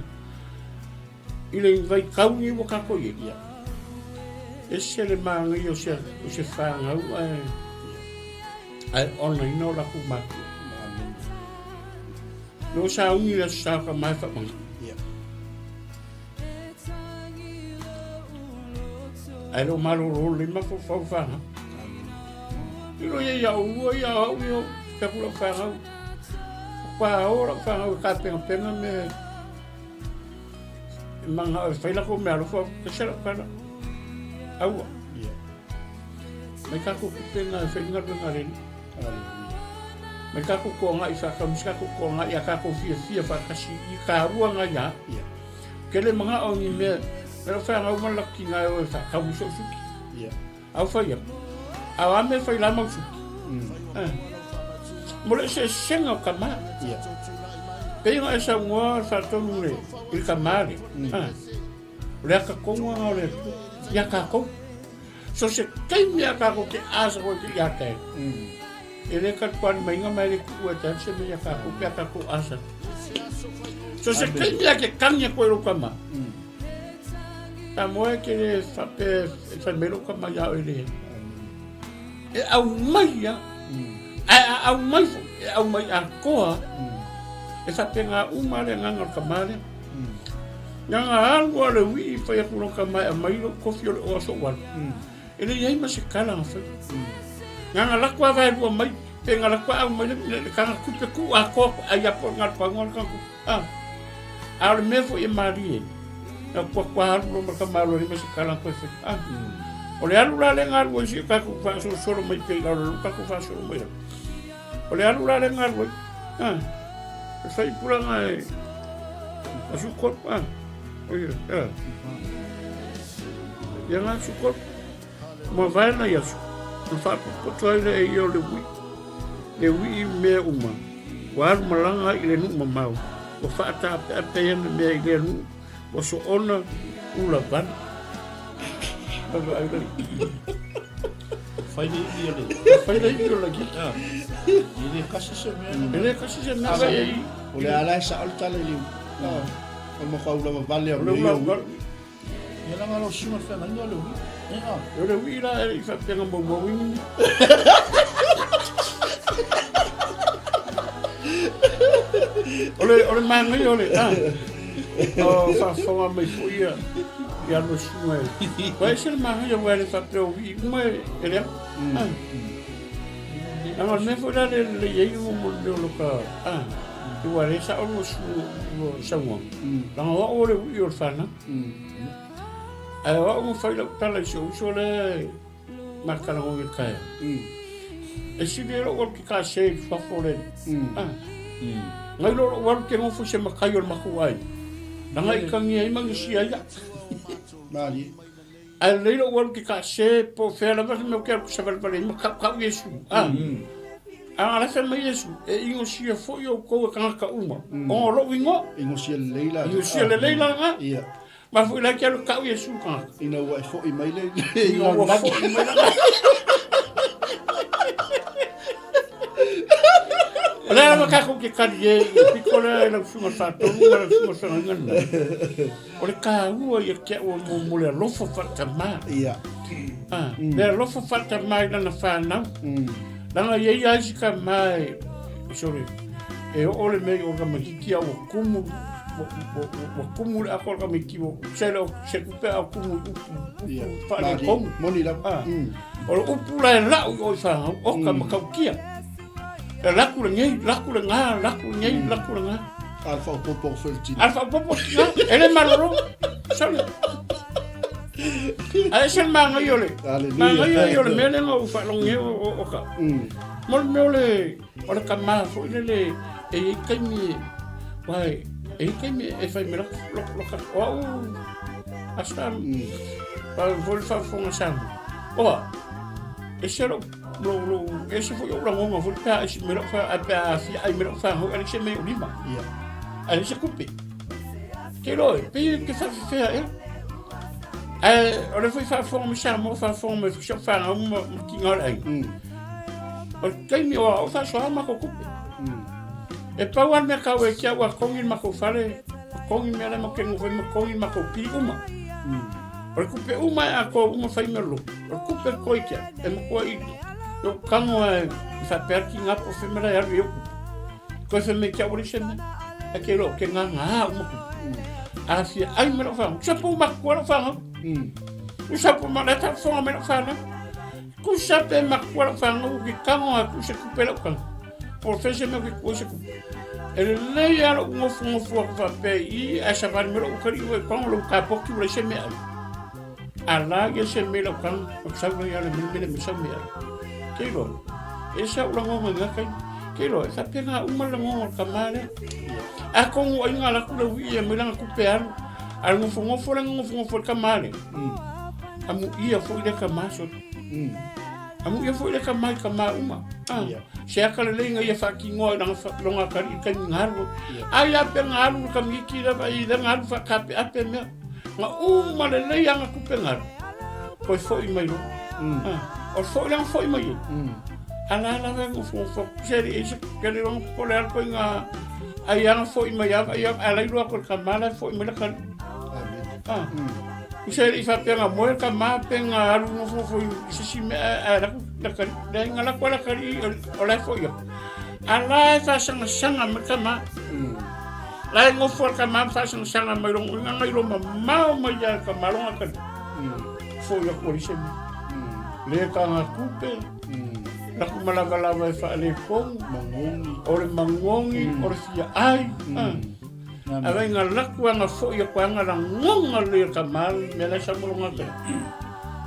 I le vaitau nei ua tatou i ai. Ese le manaia o se, o se fanau ae, ae onaina o latou matua. Lea ua sauni le Aso Sa o ka mae faamaga. Ae le o malolo lelei mafaufau fanau. Tilo ia ia oulua ia o au ia o te aku lau fanau. O pāo lau fanau e kāpengapenga me e manga e whai lako me alofa ke se lau kala. Aua. Mai kākou kupenga e whai ngaluenga reni. Mai kākou koangaʻi whākau, mai kākou koangaʻi a kākou fiafia whākasi i kāua ngā ia. Kele manga o ni mea, me lau whaangau ma laki ngā e oe whākau i so'u suki. Au whai aku. Au a me whai la mau suki. Mo le eseesega o ka mā. Pei ona e saunoa le faatonu i le tama lea, o le ata tonu lava o le Atua ia tatou. So se taimi a tatou te asa koe te ia te. E le tatuani mai ma e le tuu e te se mea ia tatou pe a tatou asa. So se taimi a ke tangi a koe lou tama. Ta moe ke le fape e fai mai lou tama ia oe le. E aumai ia. Ae a aumai foi, e aumai atoa. E faapena uma le agaga o le tama lea. Leaga alu a le uii fai atu lou tama e aumai lou kofi o le oa so'u alu. E le i ai ma se tala na faia. Leaga lako a vaelua mai, pe na lako a aumai le taga tupe tuu atoa ai a po o le galupaga o le taga tupe. A, a o le mea foi e malie, na tua alu loa ma le tamaloa e leai ma se tala na toe faia. A, o le alu la lea na alu ai si o tatou faasolosolo mai pea i lalo, lalo tatou faasolo mai lalo. O le alu la lea na alu ai. A, e faipulaga e asu tolu. A, o ia, a. Ia na asu tolu. Mavae nai aso, na faapotopoto ai le ia o le uiʻi, le uiʻi mea uma, ua alu malaga i le nuu mamao, ua faataapeape ai ana mea i lea nuu, ua soona ula vale. Vaavaai lai. Fai le ivi o le... Fai le ivi o le kiki. E le kasi se mea. E le kasi se mea. O le ala e sao le tala i le... O le matua ula vavale o le ula vavale. Ia leaga lau susuga le feagaiga o le uiʻi. Ea. O le uiʻi la e le i faapea na maumau ai ni mea. O le, o le manaia o le, ah, o faafofoga mai foi ia, ia lua susuga e. Ua ese le manaia aua e le faapea o uiʻi uma e, e leaga. Ah. Leaga o le mea foi la le lelei ai mo le mea o lo ka, ah, ua le sao lua susuga, lua saunoaga. Leaga o au o le uiʻi o le fanau. Ae o au na fai lau tala i si ou uso lea e matalanoa i le taeao. E sili ai lou alu ke kase i fafo le. Ah. Ngai lo lou alu ke nofo i se matai o le matou aiga. Leaga i tangi ai ma gisia ai au. Malie. Ae lelei lou alu ke kase po o fea lava se mea ou te alu savalivali ai ma kaukau Iesu. Ah. A la fai mai Iesu, e inosia foi outou e tagata uma, ona o lou igoa. Inosia lelei la. Inosia lelei la lena. Ia. Ma foi la ke alu kau Iesu tagata. Ina ua e foi mai le Ina ua foi mai la. O lea lava tatou te tali e i le pito lea e lau susuga Faatonu ma lau susuga Feagaiga lena. O le taua ia te au mo le alofa faatamā. Ia. Ah, le alofa faatamā i lana fanau. Leaga e i ai lava isi tamā e, sorry, e oo le mea i o tamaitiiti a ua tumu, ua tumu le ato o le tamaiti, ua se le o se tupe a o tumu i upu, upu faaletonu. Moni lava. Ah. O le upu la e lau i o i fanau, oka matautia. E laku lenei, laku lena, laku lenei, laku lena. A le faaopoopo foi le tina. A le faaopoopo tina, e le malolo. Sole. Ae ese le manaia o le, manaia ia o le mea lea na ou faalogo nei o ka. Mo le mea o le, o le tama foi lele e i ai taimi e, uae, e i ai taimi e fai mai laka, laka, o au, asta, pa foi le faafofoga Samoa. Oa, ese lou lou lou ese foi ou lagona foi pe a ese mai lau fa pe a fia ai mai lau fanau e leai se mea i ou lima. Ia. Ae leai se tupe. Ke iloa e, pei e te faafefea ea. Ae o lea foi faafofoga mai Samoa, faafofoga mai foi si au fanau ma ma tiga o le aiga. O le taimi o au faasoa matou tupe. E pau lava le mea taua ia te au, a togi le matou fale, togi mea la e matou te nofo ai ma togi le matou pili uma. O le tupe uma e atoa uma fai mea loloto. O le tupe koe te au, e matua i lou tago lava e faapea atu ina po o fea mea la e alu i ai ou tupe. Toe fai mai te au ua leai se mea. Ae te iloa ou te gagā uma tupe. A fia ai mai lau fanau, tusa pe matua lau fanau. Tusa pe ma, la e faafofoga mai lau fanau. Tusa pe matua lau fanau, ou te tago lava e tuu se tupe i lau tago. Po o fea se mea ou te tuu ai se tupe. E lelei lava lou nofonofo atu faapea i i, ae savali mai lou utalii ua i tago lou kapoki ua leai se mea e ai. A la ia se mea i lau tago, ou sau loa ia le mea le mea sau mea ai. Ke iloa, e ese au lagona i lena taimi. Ke iloa, e faapena uma le lagona o le tama lea. Atonu o ai na alu atu le uii e aumai lana tupe alu, a le nofonofo lea na nofonofo ai le tama lea, amuia foi lea tama sole. Amuia foi le kama i kama uma. Ah, se aka lelei nga ia faatinoa i langa longa kali i taimi nga alu. Ai a pe nga alu ka miki lava i le nga alu whakape ape mea. Nga uma lelei anga kupe nga alu. Koe foi mai lo. Ah, o foi langa foi mai e. Ala ala nga ngofo ngofo seri e se kele longa pole alu koe nga ai anga foi mai ava ia ala i loa koe kamala foi mai la kali. Amen. Ah. Se i faapea nga moe ka ma pe nga alu nofonofo i se isi mea ae laku la kali leai nga laku a la kali o la e foi aku a la e faasagasanga mai ka ma la e gofo a ka ma faasagasanga mai logo inga ngai lo mamao mai ia ka ma longa kali foi aku ali se mea le ka nga kupe laku malavalava e faaleponu Magogi. O le magogi o le fia ai. Avai nga laku anga foi aku anga la ngonga le ka mal me la sa mo nga ka.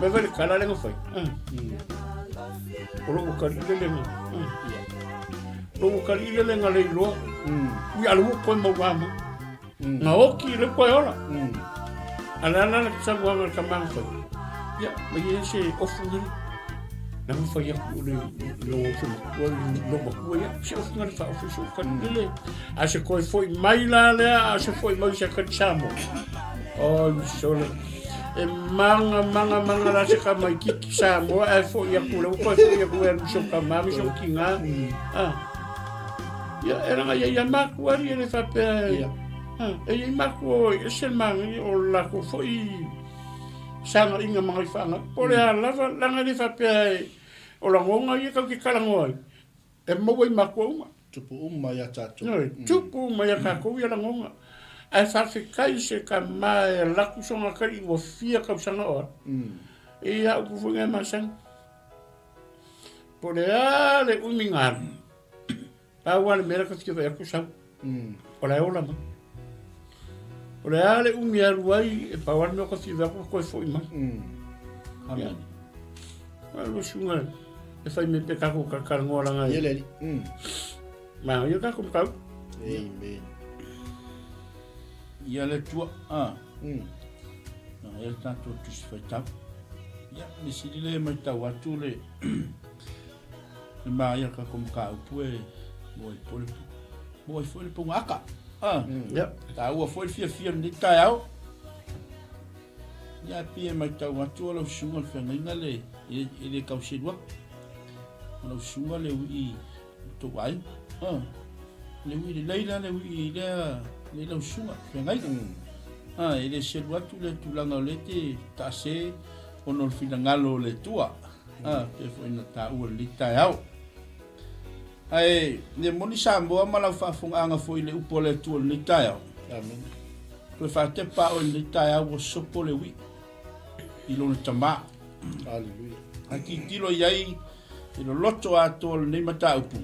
Me vale kala le nga foi. O lo ka le le nga. Lo ka le le nga le lo. Ui alu ko mo wa mo. Nga oki le ko ola. Ala ala la sa mo nga ka mang foi. Ya, me ye se ofu ngari. Na mo foi aku le lo ofu mo lo mo ya se ofu ngari fa ofu so ka le. A se koe foi mai la lea, a se foi mai se kari Samoa. Oi, sole. E manga, manga, manga la se ka mai kiki Samoa, ae foi aku le, koe foi aku e alu so ka mami so ki ngā. Ah. Ia, e ranga ia ia maku ari e le whapea. Ia. Ah, e ia maku o e se manga o la ko foi sanga inga manga i whanga. Po le a lava, langa le whapea e, o la ngonga ia kau ki karangoa ai. E maua i makua uma. Tupu uma ia tatou. Ioe, tupu uma ia tatou ia lagonga. Ae faafetai se tama e laku sona kali ua fia tausaga o alu. E ia upu foi ngai masani. Po le a le umi nga alu. Pau a le mea la ka fia vai aku sau. O la e ola mai. O le a le umi alu ai e pau a le mea ka fia vai aku koe foi mai. Amen. Ia. Lo sunga e whai me pe kako ka karangoa ranga Ia le ali. Ma ia kako kau. Amen. Ia le tua. Ah. Na e le tātou tusi whaitau. Ia, me sili le mai tau atu le le mā ia ka komu ka upu e mo i pole mo i foi le punga aka. Ah. Ia. Tā ua foi le fia fia ni tai au. Ia pei e matau atu o lau susuga le feagaiga le e le tau selu atu. O lau susuga le uii o tou aiga. Ha. Le uii lelei la le uii lea le lau susuga feagaiga. Ha, e le selu atu le tulaga o lea te taase ona o le finagalo o le Atua. Ha, pei foi ona taua i lenei taeao. Ae le moni Samoa ma lau faafofogaaga foi i le upu a le Atua i lenei taeao. Amen. Toe faatepa oe i lenei taeao ua sopo le uii i lona tamā. Hallelujah. A tilotilo i ai i loloto atoa o lenei mataupu,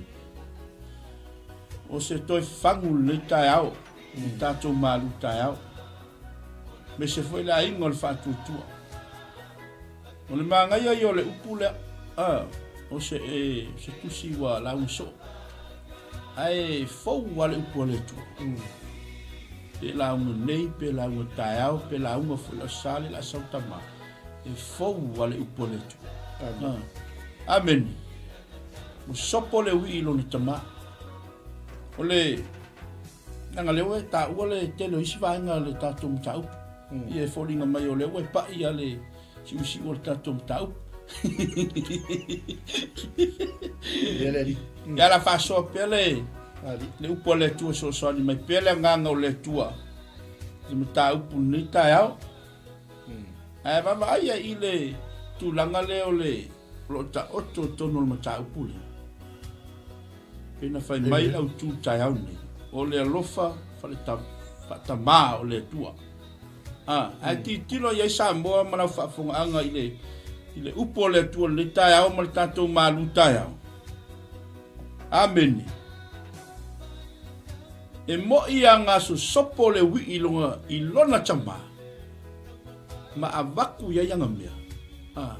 o se toe fagu lenei taeao i tatou malu taeao. Aemaise foi le aiga o le faatuatua. O le manaia ia o le upu lea, a, o se, e, se tusi ua lauga soo. Ae fou lava le upu a le Atua. Pe lauga nei, pe lauga taeao, pe lauga foi le Aso Sa le Aso Tama. E fou lava le upu a le Atua. Amen. Amene. Ua sopo le uii i lona tama. O le, leaga lea ua e taua le tele o isi vaega o le tatou mataupu. Ia e foliga mai o lea ua e pai ia le siusiu o le tatou mataupu. Ia le alii. Ia la faasoa pea le, Alii. le upu a le Atua e fesoasoani mai pea le agaga o le Atua i le mataupu i lenei taeao. Ae vaavaai ai i le tulaga lea o le o lo o taoto i totonu o le mataupu lea. Pei na fai mai le autu i le taeao lenei, o le alofa faatamā o le Atua. A, ae tilotilo i ai Samoa ma lau faafofogaaga i le, i le upu o le Atua i lenei taeao ma le tatou malu taeao. Amene. E moʻi a nga sosopo le uii i i lona tamā, ma avaku i ai anga mea. A,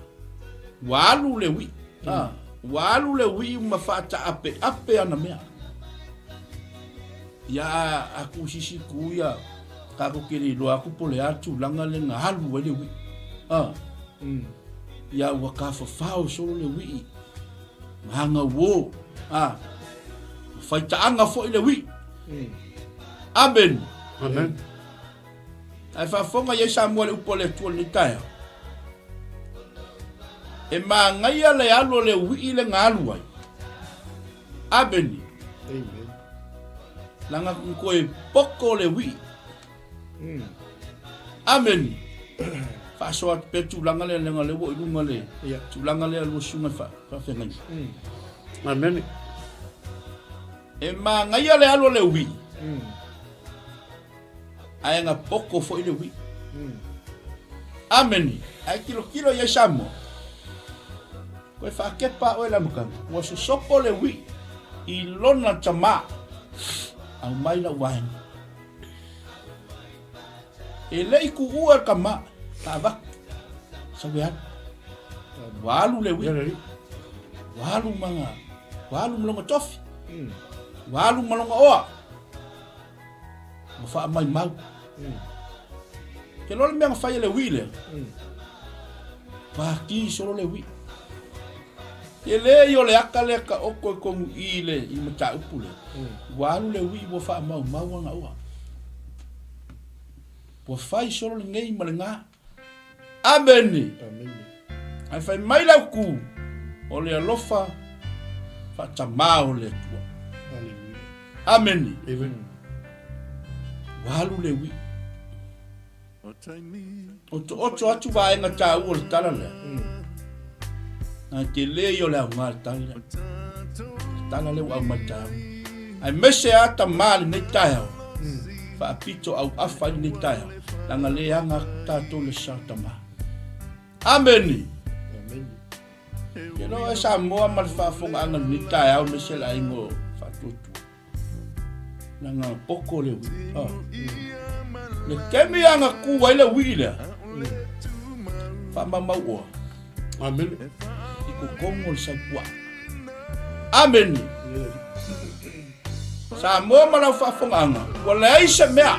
ua alu le uii. A, ua alu le uii ma faataapeape ana mea. Ia a, a kusisi ku ia, kako ke le iloa aku po o le a tulaga le na alu ai le uii. A. Ia ua tafafao solo le uii, ma agauō, a, ua faitaaga foi le uii. Amene. Amen. Ae faafofoga i ai Samoa i le upu a le Atua i lenei taeao. E magaia le alu o le uii le na alu ai. Amene. Amen. Leaga toe poko le uii. Amene. Faasoa atu pea tulaga lea leaga o lea ua oo i luga le tulaga lea lua susuga i faafeagaiga. Amene. E magaia le alu o le uii. Ae na poko foi le uii. Amene. Ae tilotilo i ai Samoa. Koe faakepa oe le amataga. Ua sosopo le uii i lona tamā. Aumai lau vaega. E le i tuua le tama, na avatu. Sau e alu. Ua alu le uii. Ua alu ma ua alu ma lona tofi. Ua alu ma lona oa. Ua faamaimau. Ke loa le mea na fai e le uii lea. Pati solo le uii. Tele ia o le aka lea taoto i tonu i le i mataupu lea. Ua alu le uii ua faamaumau ana oa. Ua fai solo lenei ma lena. Amene. Amene. Ae fai mai le autu, o le alofa faatamā o le Atua. Hallelujah. Amene. Amen. Ua alu le uii. Otooto atu vaega taua o le tala lea. Na tele ia o le aoga le tala lea. Le tala lea ua aumai taua. Aemaise a tamā lenei taeao. Faapito auafa ai lenei taeao. Leaga le aga atu tatou le sa tamā. Amene. Amene. Ke loa e Samoa ma le faafofogaaga lenei taeao aemaise le aiga o Faatuatua. Leaga poko le uii. Oh. Le kemi a na ku ai le uii lea. Faamaumau oa. Amene. I totonu o le saipua. Amene. Samoa ma lau faafofogaaga, ua leai se mea.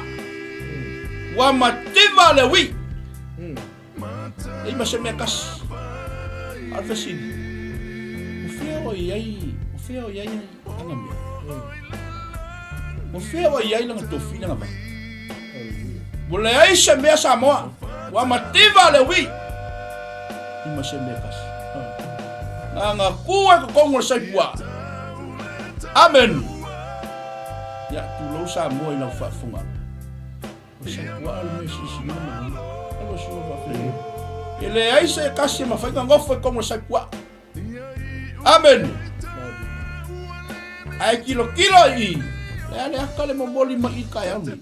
Ua mativa le uii. Leai ma se mea tasi. A o le fesili, o fea o i ai, o fea o i ai ana mea? O fea o i ai lana tofi lana vai? Ua leai se mea Samoa, ua mativa le uii. I ma se mea tasi. Na na ku ai totonu o le saipua. Amen. Ia, tulou Samoa i lau faafofoga. O saipua le mea silisili ma manuia. Alo sua faafetai. E leai se tasi e mafai ona nofo i totonu o le saipua. Amene. Ae tilotilo i i, le a le ata le momoli mai i taeao nei.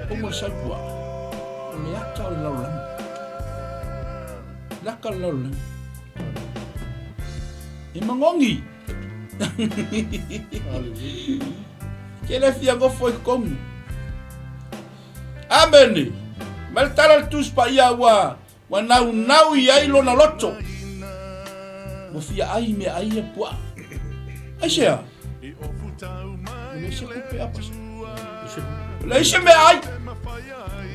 Totonu o le saipua, o le ata o le lalolagi. Le ata o le lalolagi. E magogi. Ke le fia nofo i totonu. Amene. Mai le tala o le Tusi Paia ua ua naunau i ai lona loto. Ua fia ai meaai ia puaa. Aisea? Ua leai se tupe apa se. Ua leai se meaai.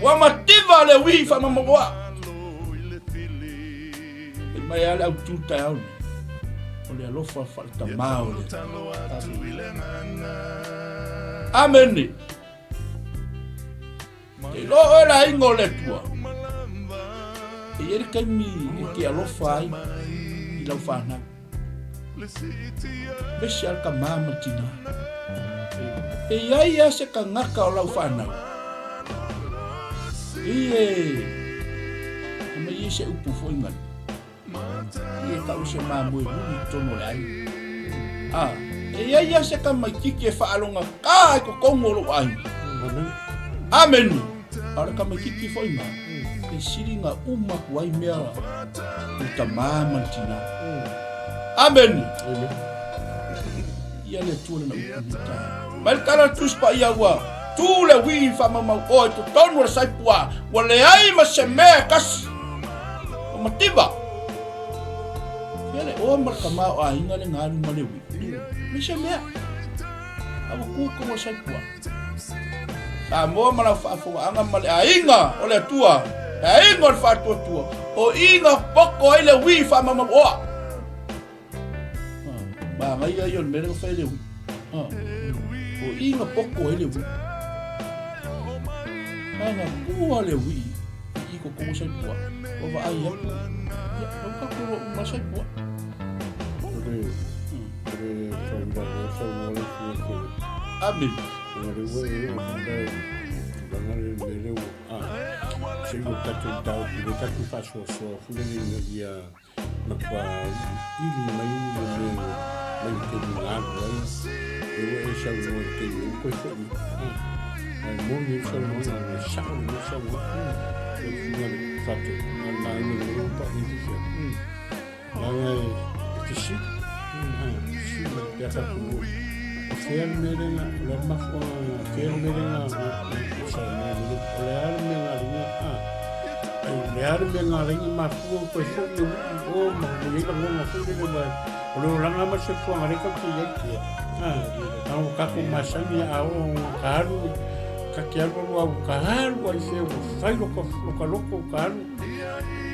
Ua mativa le uī faamamaoa. Fai mai lava le autu taeao nei, o le alofa faaletamā o le Atua. Amene. Te iloa oe le aiga o le Atua. E i ai le taimi e te alofa ai i lau fanau. Aemaise lava le tamā ma le tinā. E i ai lava se tagata o lau fanau e i e aumai ai se upu foi galu. I e tau se mamoe muli i totonu o le aiga. A, e i ai lava se tamaititi e faalogata i totonu o lou aiga. Amene. A o le tamaititi foi na, e sili na uma atu ai mea i le tamā ma le tinā. Amene. Ia le Atua lana upu nei taeao. Mai le tala o le Tusi Paia ua tu le uī faamaumau oa i totonu o le saipua, ua leai ma se mea e tasi. O mativa. Fea le oa ma le tama o aiga le galu ma le uī. Leai se mea. A ua tu i totonu o le saipua. Samoa ma lau faafofogaaga ma le aiga o le Atua, le aiga o le faatuatua. O i na poko ai le ui faamamauoa. Manaia ia o le mea lea na fai e le ui. O i na poko ai le ui. Ae na pua le ui i totonu o Saipua. Ua vaai atu, ia, lau tatou loa uma Saipua. O le, o le faauilavea saunoa le Susuga Tele. Amene. Ona lea ua e oo mai la i tulaga lea i le mea lea ua, a, se i ua tatou mataupu lea tatou faasoasoa foi lele ina ia matua ili mai le mea mai le taimi na alu ai, lea ua e saunoa i le taimi ua toe foi mai. Ae moni ai le saunoaga, o le sao lenei saunoaga. Lau Susuga i le Faatonu, na o le vaega lelei ua paia fifea. Leaga e fesili, fesili pe a tatou o fea le mea lea, o le a le mafuaaga, o fea le mea lea na saunoa mai ai, o le a le mea na ala ai, o le a le mea na ala ai ona mafua ona toe foi le uii i o ma i ai lagona foi lele aua o le olaga lava ma le soifuaga lea tatou te i ai. A ua tatou masani a oo ina ta alu, ta te alu alu a ua ta alu lava i fea ua fai lota loto ua ta alu.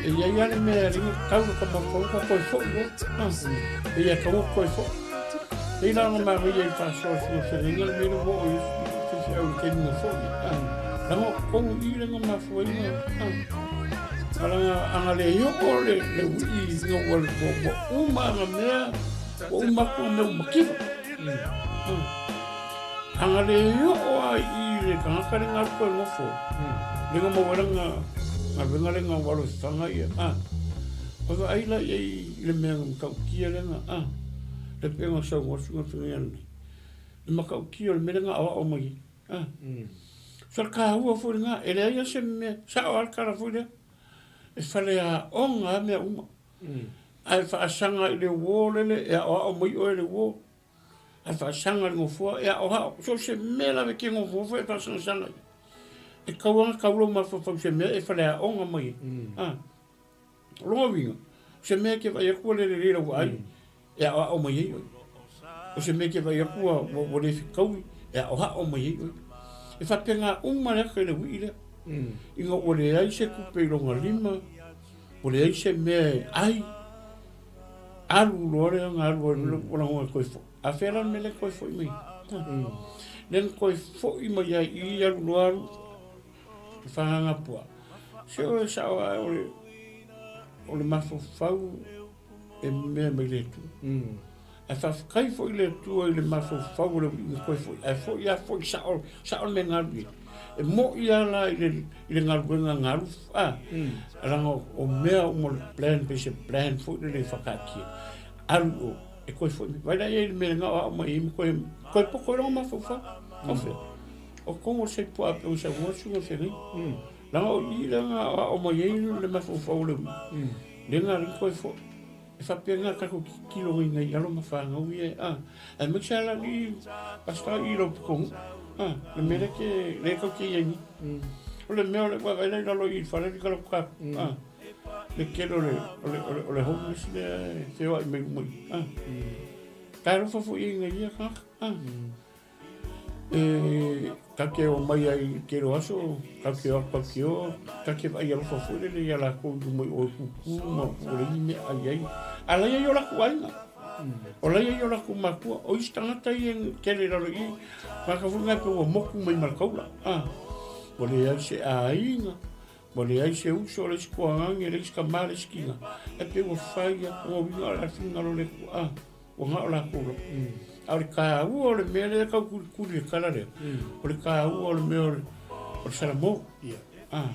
E i ai lava le mea e ala ai ona tau lota mafaufau ta toe foi loa. E pei e tatau ona toe foi. Pei la ona manaia i le faasoa feagaiga le mea lea ua oo i ai faifeau i le taimi na foi ai. Leaga o totonu i i lea na mafua ai ona leaga ana le oo le uii ina ua uma ana mea, ua uma atu ana mea ua mativa. Ana le oo lava i i le tagata lea na alu toe nofo, lea na maua ai lana galuega lea na ua alu e fafaga ia, ua vaai la i ai i le mea na matautia lea na, le pei ona saunoa atu le afioga ia le matautia o le mea lea na aoao mai ai. So o le taua foi lena, e leai lava se mea, sao lava le tala foi lea, e faleaoga lava mea uma. Ae faasaga i le uo lele e aoao mai oe e le uo, ae faasaga i le nofoa e aoao. So o se mea lava e te nofonofo ai e faasagasaga i ai. E tatau lava ona tau lou mafaufau i se mea e faleaoga mai ai. O lona uiga, o se mea e te vaai atu ua le lelei lau vaai, e aoao mai ai oe. O se mea e te vaai atu ua, ua, ua le fetaui, e aoao mai ai oe. E faapena uma le ata i le uii lea. Ina ua leai se tupe i lona lima, ua leai se mea e ai, alu loa lea na alu ai ua lagona e toe foi. A fea la le mea lea e toe foi mai ai? Lea na toe foi mai ai i i, alu loa alu, e Fagagapua. Se o e sao ae o le, o le mafaufau e mea mai le Atua. Ae faafetai foi i le Atua i le mafaufau o le uiga toe foi, ae foi a foi sao, sao le mea na alu i ai. E moi lava la i le, i le galuega na alu, a, leaga o mea uma o le plan, pei se plan foi lele e whakaatia. Alu i o, e toe foi mai. Vai la i ai le mea na aoao mai ai ma toe, toe poko ai lona mafaufau. O fea? O tonu o le Saipua pe o saunoa susuga feagaiga. Leaga o i lea na aoao mai ai le mafaufau o le ui. Lea na alii toe foi. E faapena tatou tilotilo nei nai alo ma fanau ia a. Aemaise lava la alii Pastor i lou pitonuu. A, le mea lea ke lea tou te i ai nei. O le mea o le vaavaai la i lalo i le fale le kala ka. A, le tele o le o le o le o le homeless lea e feoai mai uma i. A. Talofa foi i ai nai ia tagata. A. E ta te omai ai i le tele o aso, ta te o atu ta te o, ta te vaai alofa foi lele ia latou i luma i o e kūkū ma ua leai ni mea e ai ai. A la e i ai o latou aiga, o la e i ai o latou matua, o isi tagata ia e tele i lalo i i, tagata foi na e pei ua motu mai ma le taula, a, ua leai se aiga, ua leai se uso, leai se tuagane, leai se tama, leai se tina, ae pei ua fai lava, o lona uiga o le a finagalo o le Atua, a. Ua na o latou lava. A o le taua o le mea lea e tau kulikuli i le tala lea, o le taua o le mea o le, o le salamo. Ah,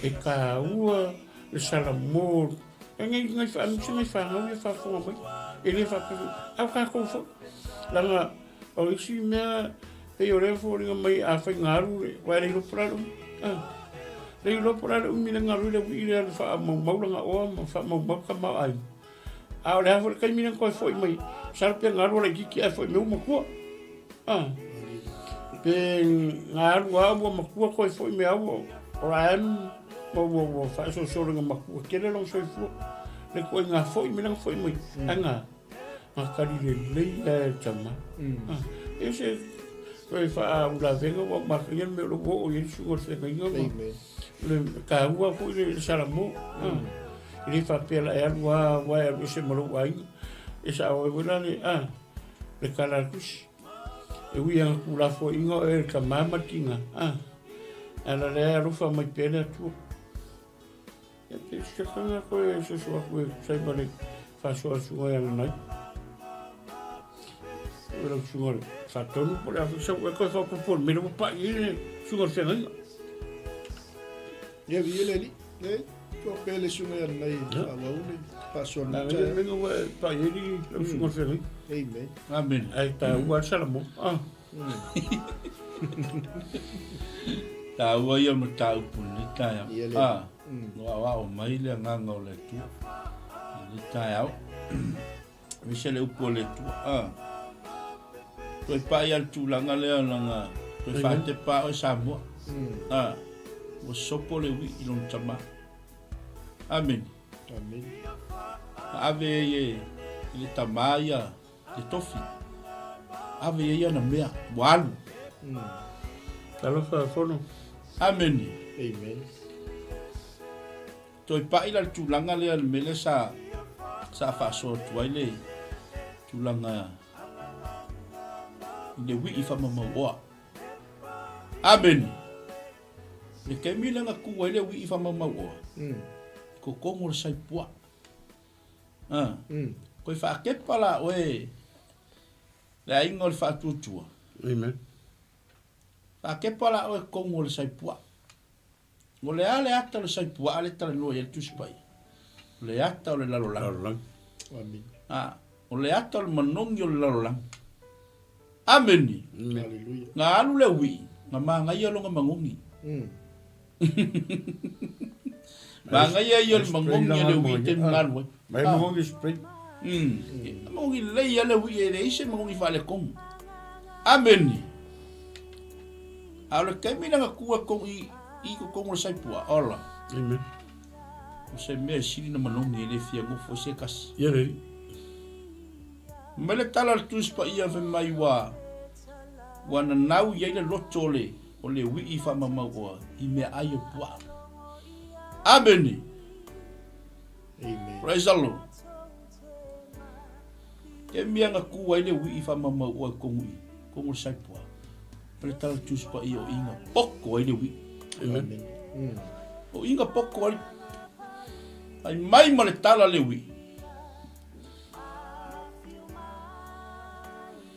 e taua le salamo. E ngai, ngai, aemaise ngai fanau ia faafofoga mai. E le faapea foi, a o tatou foi. Leaga o isi mea, pei o lea e foliga mai afai na alu, aua e le iloa po o le a le umi. Ah, le iloa po o le a le umi lea na alu ai le uii lea e alu e faamaumau lana oa ma faamaumau le tamaoaiga. A o le a foi le taimi lea na toe foi mai, masalo pe na alu a laitiiti ae foi mai ua matua. Ah. Pe na alu lava ua matua toe foi mai lava ua o la e ma ua ua faasolosolo ina matua tele lona soifua. Le ituaiga foi mai lea na foi mai, ae na na tali lelei lava e le tama. Ah. E se toe faauilavega ua mafai le mea o lea ua oo i ai le susuga o le feagaiga ma le taua foi le salamo. Ah. E le faapea la e alu lava aua e alu ese ma lou aiga. E sao ai foi la le, a, le tala a le Tusi. E ui lava ina tuulafoaiina oe e le tama ma le tina, a, ae la lea e alofa mai pea le Atua. Ia, pe se takaga koe e soso atu e tusa ai ma le faasoa a le susuga ia Nanai. O lau susuga le faatonu po o le a foi sau e koe faaopoopo le mea lea ua pai ai le susuga o le feagaiga. Ia viia le Alii. E tua pea le susuga ia Nanai e faaauau le faasoa le taeao. Mea ua pai ai lau susuga o le feagaiga. Amen. Amen. Ae taua le Salamo. Ah. Taua ia mataupu i lenei taeao. Ah, o aoao mai le agaga o le Atua i lenei taeao. Aemaise le upu a le Atua. Ah. Toe pai lava le tulaga lea leaga toe faatepa oe Samoa. Ah, ua sopo le uii i lona tama. Amene. Amene. Na ave ai e le tama ia le tofi. Ave i ai ana mea, ua alu. Talofa Fono. Amene. Amen. Toe pai la le tulaga lea le mea lea sa sa faasoa atu ai le tulaga i le wii faamamauoa. Amene. Le taimi lea na tu ai le wii faamamauoa, i totonu o le saipua. Ah. Koe faakepa la oe le aiga o le faatuatua. Amen. Faakepa la oe totonu o le saipua. O le a le ata o le saipuaa le talanoa i ai le Tusi Paia? O le ata o le lalolagi. Lalolagi. Amen. Ah, o le ata o le manogi o le lalolagi. Ameni. Hallelujah. Na alu le uii, na manaia lona manogi. Manaia ia o le manogi a le uii i taimi na alu ai. Mai manogi spray. Manogi lelei a le uii e leai se manogi faaletonu. Ameni. A o le taimi lea na tu ai totonu i i totonu o le saipua, ola. Amen. O se mea e sili na manogi e le fia nofo ai se tasi. Ia lelei. Mai le tala a le Tusi Paia fai mai ua ua nanau i ai le loto o le o le uii faamamauoa i meaai o puaa. Amene. Amen. Praise the Lord. Ke mea na ku ai le uii faamamauoa i totonu i totonu o le saipua. O le tala Tusi Paia o i na poko ai le uii. Amen. O i na poko ai ai mai ma le tala le uii.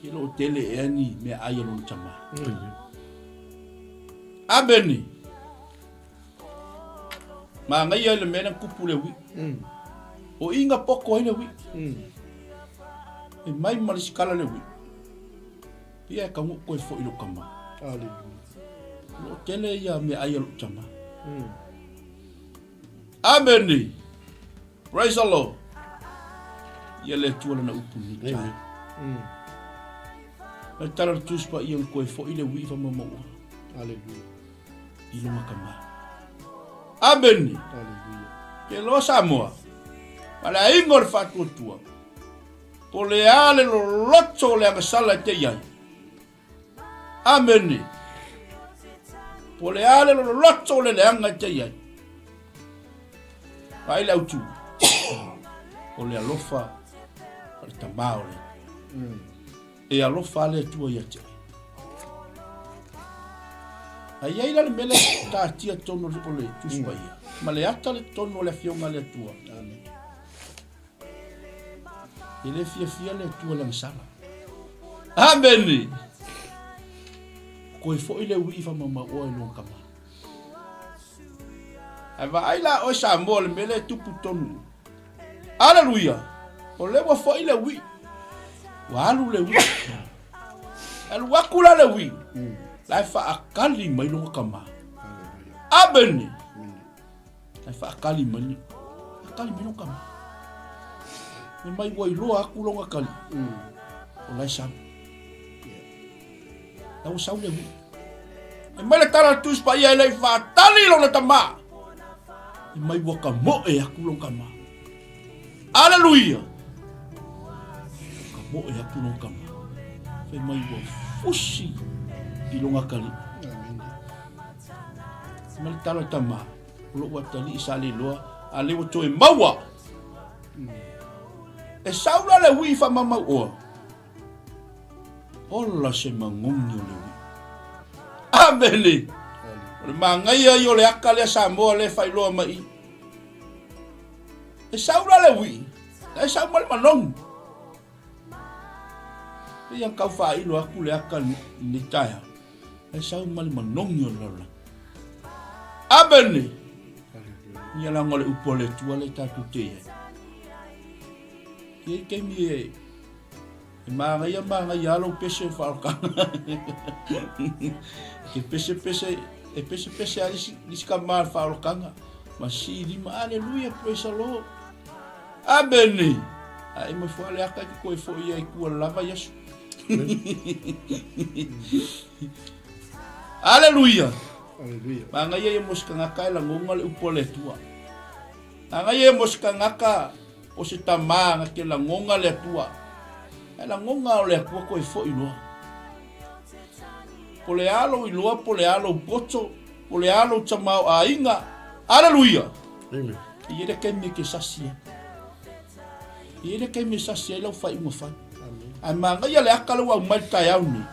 E le o tele ea ni meaai a lona tama. Amene. Manaia le mea na tupu le uii. O i na poko ai le uii. E mai ma le sikala le uii. Pia e taunuu koe foi i lou tama. Hallelujah. O lo o tele ia meaai a lou tama. Amene. Praise the Lord. Ia le Atua lana upu ni tai. Mai tala le Tusi Paia na koe foi le uii whamamaua. Hallelujah. I longa tama. Amene. Hallelujah. Ke loa Samoa. Ma le aiga o le faatuatua. Po le a le loloto o le agasala e te i ai. Amene. Po le a le loloto o le leaga e te i ai. Vaai le autu. O le alofa o le tama o le. E alofa le Atua ia te oe. A i ai la le mea lea taatia tonu o le Tusi Paia, ma le ata le tonu o le Afioga a le Atua. Amen. E le fiafia le Atua le agasala. Amene! Koe foi le uii whamamauoa i lona tama. Ae vaai la oe Samoa le mea lea e tupu tonu. Aleluia! O lea ua foi le uii. Ua alu le uii. Alu atu la le uii. La e faakali mai lona tama. Amene! Ae faakali mai, faakali mai lou tama. Fai mai ua iloa atu lona kali. O la e sau. La ua sau le uii. Fai mai le tala a le Tusi Paia e le i faatali lona tama. Fai mai ua kamoe atu lona tama. Aleluia! Ua kamoe atu lona tama. Fai mai ua fusi i lona kali. Ma le tala tama, o lou atalii sa le iloa. A lea ua toe maua. E sau la le uii faamaumau oa. Ola se magogi o le uii. Amene. O le magaia ia o le aka lea Samoa lea e faailoa mai i. E sau la le uii, la e sau ma le manogi. Pei a tau faailo atu le aka lenei taeao, la e sau ma le manogi o le lalolagi. Amene. Ia laga o le upu a le Atua lea tatou te i ai. E i ai taimi e E manaia manaia lava lou pese o le faaolataga. E pese pese, e pese pese lava isi, isi tama o le faaolataga. Ma sii lima, Aleluia, praise the Lord. Amene! A e mai foi le aka e te toe foi ai tua lava i aso. Aleluia! Aleluia. Manaia ia mo se tagata e lagona le upu a le Atua. Manaia ia mo se tagata O se tama na te lagona le Atua. Ae lagona o le Atua koe foi loa. Po le a lou iloa, po le a lou poto, po le a lou tamaoaiga. Aleluia! Amen. E i ai le taimi e te sasi ai. E i ai le taimi e sasi ai lau faaiuga fai. Ae manaia le aka lea ua aumai le taeao nei,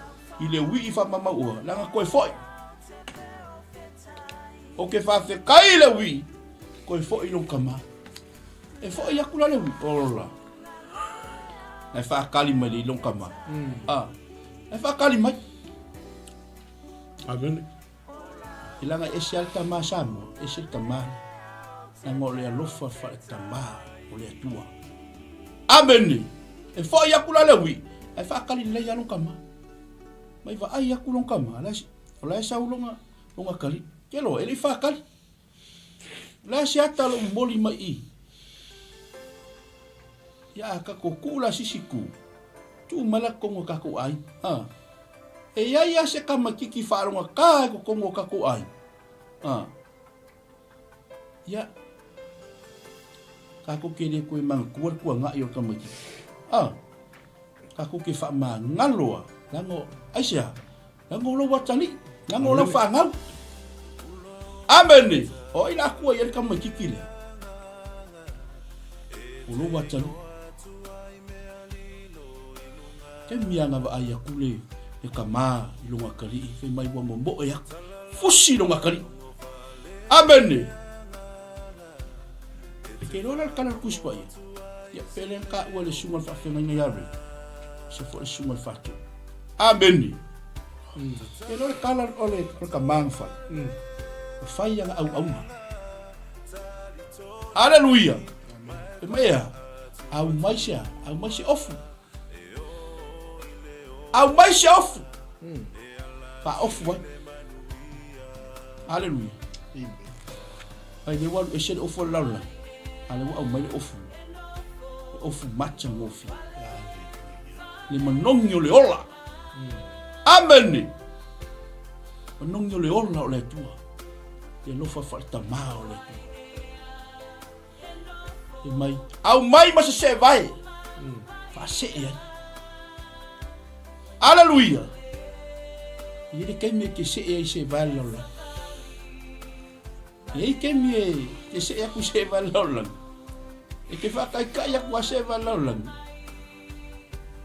i le uii faamamauoa, leaga toe foi. Ou te faafetai i le uii, toe foi lou tama. E foi aku la le ui. Ola. Na e whaakali mai le ilong kama. Ah. E whaakali mai. Amen. I langa ese al tama Samoa, ese le tama. Langa o le alofa wha le tama o le Atua. Amen. E foi aku la le ui. E whaakali lei along kama. Mai wa ai aku long kama. O la e sau longa, longa kali. Ke loa, e le i whaakali. O le a se ata lou momoli mai i? Ia a kako kuu la sisi ku. Tuu mai la kokongo kako ai. Ha. E iai a se kama kiki whaaronga ka e kokongo kako ai. Ha. Ia. Kako ke le koe manga kua le kua ngai o le kama kiki. Ha. Kako ke wha mangaloa. Lango, aisea. Leaga o lou atalii, leaga o lau fanau. Amene! O ai la akua i ai le tamaititi lea? O lou atalii. Taimi ana vaai atu le, le tama i lona atalii, fai mai ua momoe atu, fusi lona atalii. Amene! E te iloa la le tala o le Tusi Paia? Ia, pe le taua le susuga o le faafeagaiga ia Ray, se foi le susuga o le faatu. Amene! Te iloa le tala o le, o le tama na fai. Na fai ana auauna. Aleluia! E mai e a? Aumai se a? Aumai se ofu. Aumai se ofu. Faaofu ai. Aleluia. Ai le ua alu ese le ofu o le lalolagi, a le ua aumai le ofu, le ofu matagofie. Le manogi o le ola. Amene. Manogi o le ola o le Atua. Le alofa faaletamā o le Atua. E mai, aumai ma se seevae. Faasee ai. Aleluia. E i ai le taimi e te see ai seevae le lalolagi. E i ai taimi e te see atu i seevae le lalolagi. E te faataitai atu a seevae le lalolagi.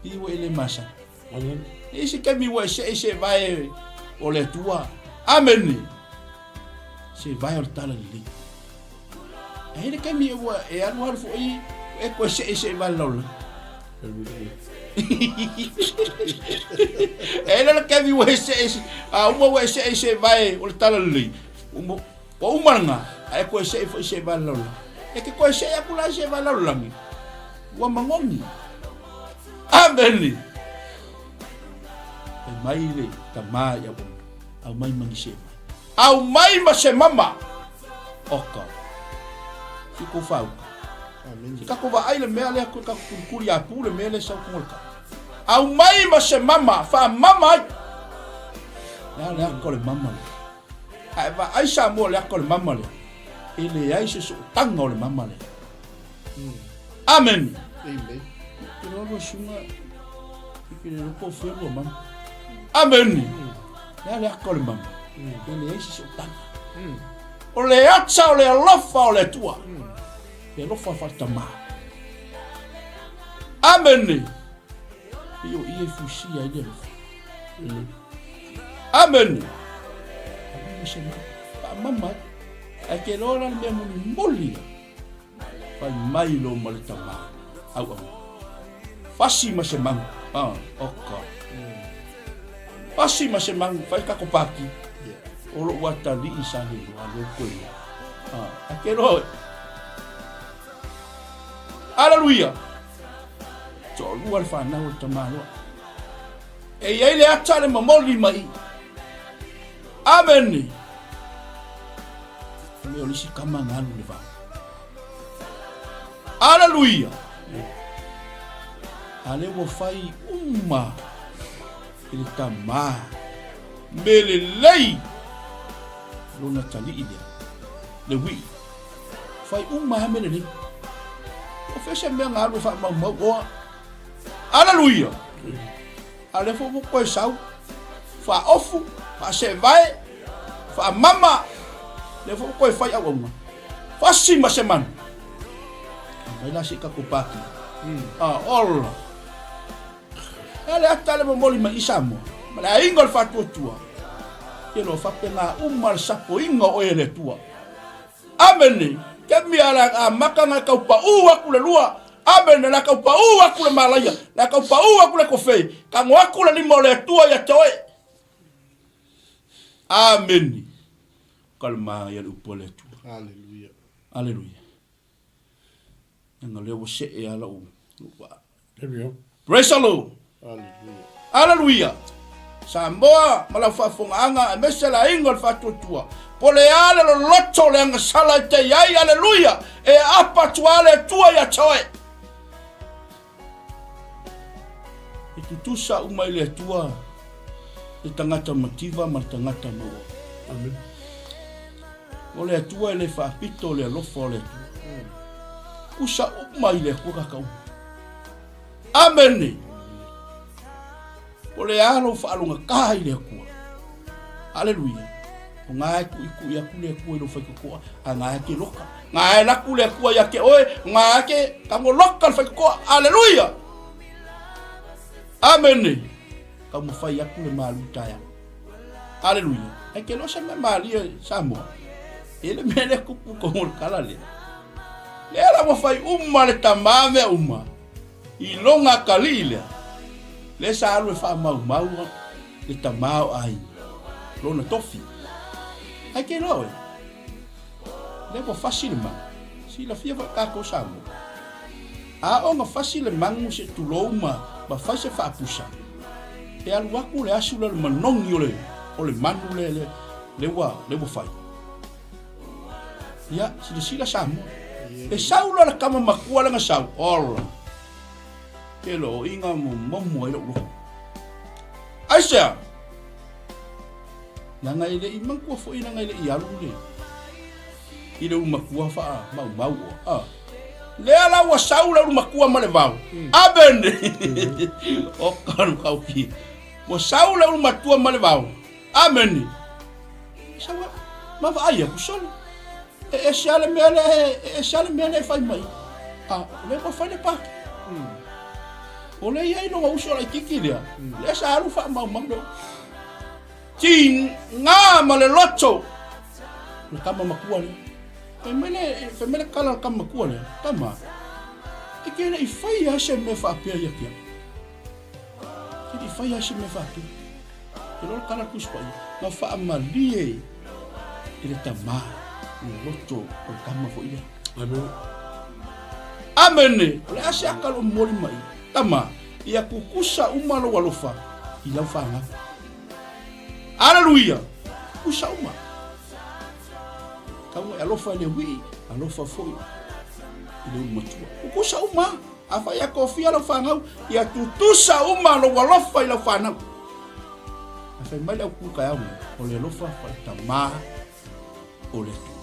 I ua e le masani. E i ai se taimi ua e see i seevae o le Atua. Amene. Seevae o le talalelei. E i ai le taimi ua e alualu foi e koe see i seevae le lalolagi. E i ai le taimi ua e see, a uma ua e see i seevae o le talalelei. Ua uma lena, ae toe see foi i seevae le lalolagi. E te toe see atu la i seevae lalolagi, ua magogi. Amene! Fai mai le tama i auauna, aumai ma ni seevae. Aumai ma se mama! Oka. Si kou whauka. Si kako vaai le mea lea koe kako kulikuli a pū le mea lea sau kongo le ka. Aumai ma se mama, whaamama ai. Lea le aka o le mama lea. A e vaai Samoa le aka o le mama lea, e leai se sootaga o le mama lea. Amen. Amen. Te loa lua suga, e le loko o fea lua mama. Amen. Lea le aka o le mama, e leai se sootaga. O le ata o le alofa o le Atua. Le alofa faaletama. Amene. Pei o i e fusia ai le alofa. Amene. Alu se ma. Faamama ai. Ae ke loa la le mea mulimuli la. Fai mai lo ma le tama. Au au. Fasi ma se magu. Ah, oka. Fasi ma se magu. Fai kako paki. O lou atalii sa le loa leo koe loa. Ah, ae ke loa oe. Aleluia! Toalua le fanau o le tamaloa. E i ai le ata le momoli mai i. Amene! Me o le isi kama na alu le vao. Aleluia! A le ua fai uma i le tamā me lelei lona talii lea, le wii. Fai uma lava mea lelei. O fea se mea na alu e faamaumau oa. Aleluia! A lea foi ua toe sau, faaofu, faaseevae, faamama, lea foi ua toe fai auauna. Fasi ma se manu. Aumai la se i tatou pati. Ah, ola. E a le ata le momoli mai i Samoa, ma le aiga o le Faatuatua, ke loa faapena uma le sapoiga o oe e le Atua. Amene! Ke mea le amata na tau paʻū aku le lua. Amene! Le tau paʻū aku le malaia, le tau paʻū aku le kofe, tago aku le lima o le Atua ia te oe. Amene! Ka le manaia le upu a le Atua. Aleluia. Aleluia. Leaga lea ua see lava lau vaa. There we go. Praise the Lord. Hallelujah. Aleluia. Samoa ma lau faafofogaaga aemaise le aiga o le faatuatua. Po le a le loloto o le agasala e te i ai, aleluia, e aapa atu lava le Atua ia te oe. E tutusa uma i le Atua le tagata mativa ma le tagata maua. Amen. O le Atua e le faapito le alofa o le Atua. Usa uma i le Atua kaka uma. Amene. O le a lou faalogata i le Atua. Aleluia. O ngā e kuʻikuʻi aku le Atua i lou faitotoa, a ngā e ke loka. Ngā e laku le Atua ia ke oe, ngā e ke tango loka le faitotoa. Aleluia. Amene. Taumafai atu le malu taeao. Aleluia. Ae ke loa se mea malie Samoa. E le mea lea kupu tonu o le tala lea. Lea la ua fai uma le tamā mea uma i lona atalii lea. Lea sa alu e faamaumau le tamā o aiga, lona tofi. Ae ke iloa oe, lea ua fasi le magu. Silafia foi tatou Samoa. A ona fasi le magu se tulou ma ma fai se faapusa, e alu atu le asu lea o le manogi o le o le manu lea lea lea ua lea ua fai. Ia, silasila Samoa. E sau loa le tama matua lea na sau, ola. Ke lo o inga mo momo ai lou loto. Aisea? Leaga e le i manatua foi leaga e le i alu le i le ulu matua faamaumau oa. Ah. Lea la ua sau le ulu matua ma le vao. Amen. O ka kauki. Ua sau le ulu matua ma le vao. Amene. Sau a, ma vaai aku solo. E ese lava le mea lea e ese lava le mea lea e fai mai. A, o lea ua fai le paki. O lea e i ai lona uso laitiiti lea, lea sa alu faamaumau le tiga ma le loto o le tama matua lea. Fai mai le, fai mai le tala a le tama matua lea, Tama, e te le i fai lava se mea faapea ia te au. E te le i fai lava se mea faapea. Te loa le tala a le Tusi Paia, na faamalie e le tama le loto o le tama foi lea. Amen. Amene! O le a se aka lo momoli mai? Tama, ia tutusa uma lou alofa i lau fanau. Aleluia! Tutusa uma. Tau e alofa i le wii, alofa foi i le ulu matua. Tutusa uma. Afai e tofia lau fanau, ia tutusa uma lou alofa i lau fanau. Ae fai mai le autu taeao nei, o le alofa faletamā o le Atua.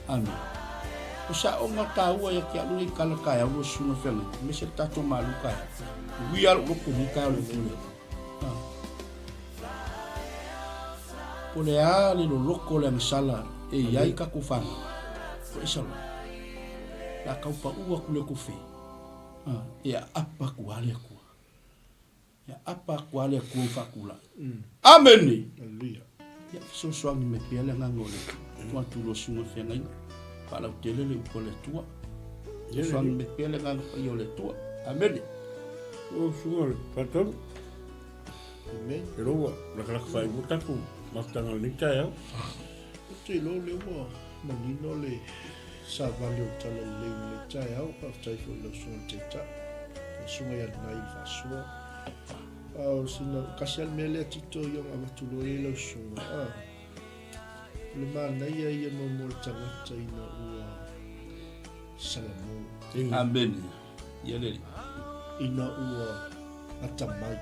Amene. O se aoga taua ia te au lenei tala taeao lua susuga feagaiga, aemaise le tatou malu taeao. Ui lava lou loto i lenei taeao i le upu o le Atua. Po o le a le loloto o le agasala e i ai tatou fanau, o esa loa. Le a tau paʻu atu le kofe, e aapa atu lava le Atua. E aapa atu lava le Atua i faatulai. Amene! Aleluia. Ia, fesoasoani mai pea le agaga o le Atua atu i lua susuga i le feagaiga. Faalautele le upu a le Atua. Fesoasoani mai pea le agaga paia o le Atua. Amene! O susuga o le Faatonu. Amen. E loua, lakalaka faaiu tatou mafutaga o lenei taeao. Ou te iloa o lea ua manino le savali o le Tala Lelei i lenei taeao. Faafetai foi i lau Susuga i le Taitai, lau Susuga ia Nanai i le faasoa. A o sina, kasi lava le mea lea Tito ia ona avatu loa i ai lau Susuga. A, o le manaia ia muamua o le tagata ina ua salamo. Amene. Ia le Alii. Ina ua atamai.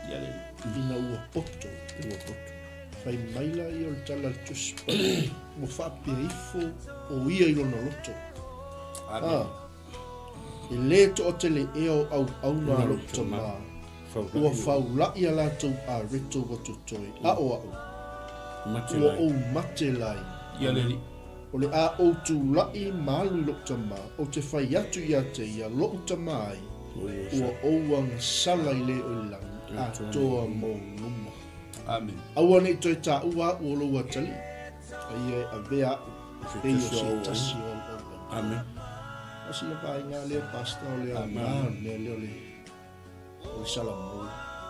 Ia le Alii. Ina ua poto. Ua poto. Fai mai la ia o le tala a le Tusi Paia, ua faapea ifo o ia i lona loto. Amene. A, e le toatele ea o auauna a lou tamā, ua faula'i a latou areto ua totoe, a o a'u, ua ou mate laina. Ia le Alii. O le a ou tula'i ma alu i lo'u tamā, ou te fai atu ia te ia, lo'u tamā ai, ua ou agasala i le o i le lagi, atoa mou luma. Amen. Aua ne i toe tāua a'u o lou atalii, a ia e avea a'u e pei o se tasi o au auauna. Amen. A sina vaaiga lea, Pastor, o le aoga o le mea lea o le, o le salamo,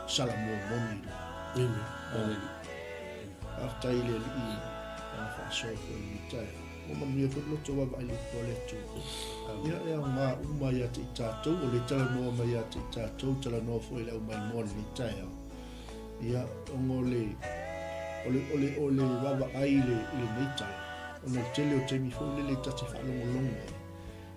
salamo moni loa. Amen. Faafetai i le Alii i lana faasoa foi i lenei taeao. Ua manuia foi le loto vaavaai i le upu a le Atua. Ia e aoga uma ia te i tatou, o lea e talanoa mai ia te i tatou, talanoa foi i le aumaimoa i lenei taeao. Ia, ona o le, o le, o le, o le vaavaai i le, i lenei tala, ona o le tele o taimi foi lele ta te faalogologo ai,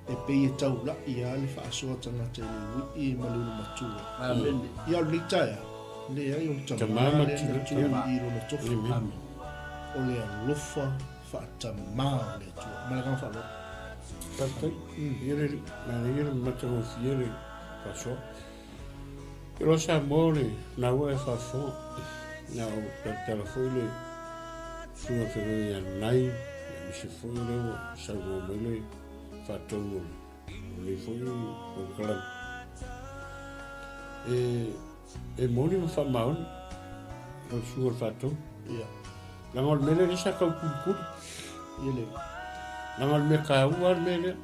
e pei e taula'i lava le faasoa tagata i le ui'i ma le ulumatua. Amene. Ia, o lenei taeao, leai, o le Tamā tamā ma lea na tina, tu i lona tofi. Amen. O le alofa faatamā o le Atua. Ma le agaga faaaloalo. Faafetai. Ia le Alii, manaia le matagofie le faasoa. Iloa Samoa o le naua e faafofoga. Na o talatala foi le susuga feagaiga ia Nanai, aemaise foi o lea ua saunoa mai le faatonu o lenei foi polokalame. E, e moni ma faamaoni lau susuga o le faatonu. Ia. Leaga o le mea lea lea sa tau kulikuli. Ia le. Leaga o le mea taua le mea lea.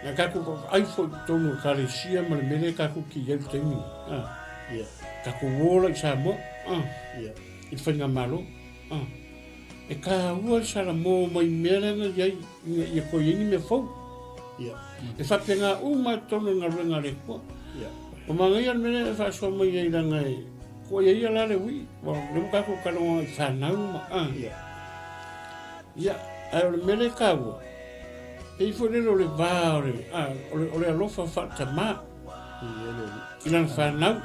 Na tatou vaavaai foi i totonu o Ekalesia ma le mea lea tatou te i ai i le taimi lenei. A. Ia. Tatou o la i Samoa. A. Ia. I le faigamalo. A. E taua le salamo mai mea lea na i ai ina ia toe i ai ni mea fou. Ia. E faapena uma i totonu o le galuega a le Atua. Ia. O manaia le mea lea e faasoa mai ai leaga e kua ia ia la le ui'i, ua lea ua tatou talanoa i fanau ma a. Ia. Ia, ae o le mea lea e taua, pei foi lele o le va o le, a, o le, o le alofa faatamā Ia le ui'i. i lana fanau.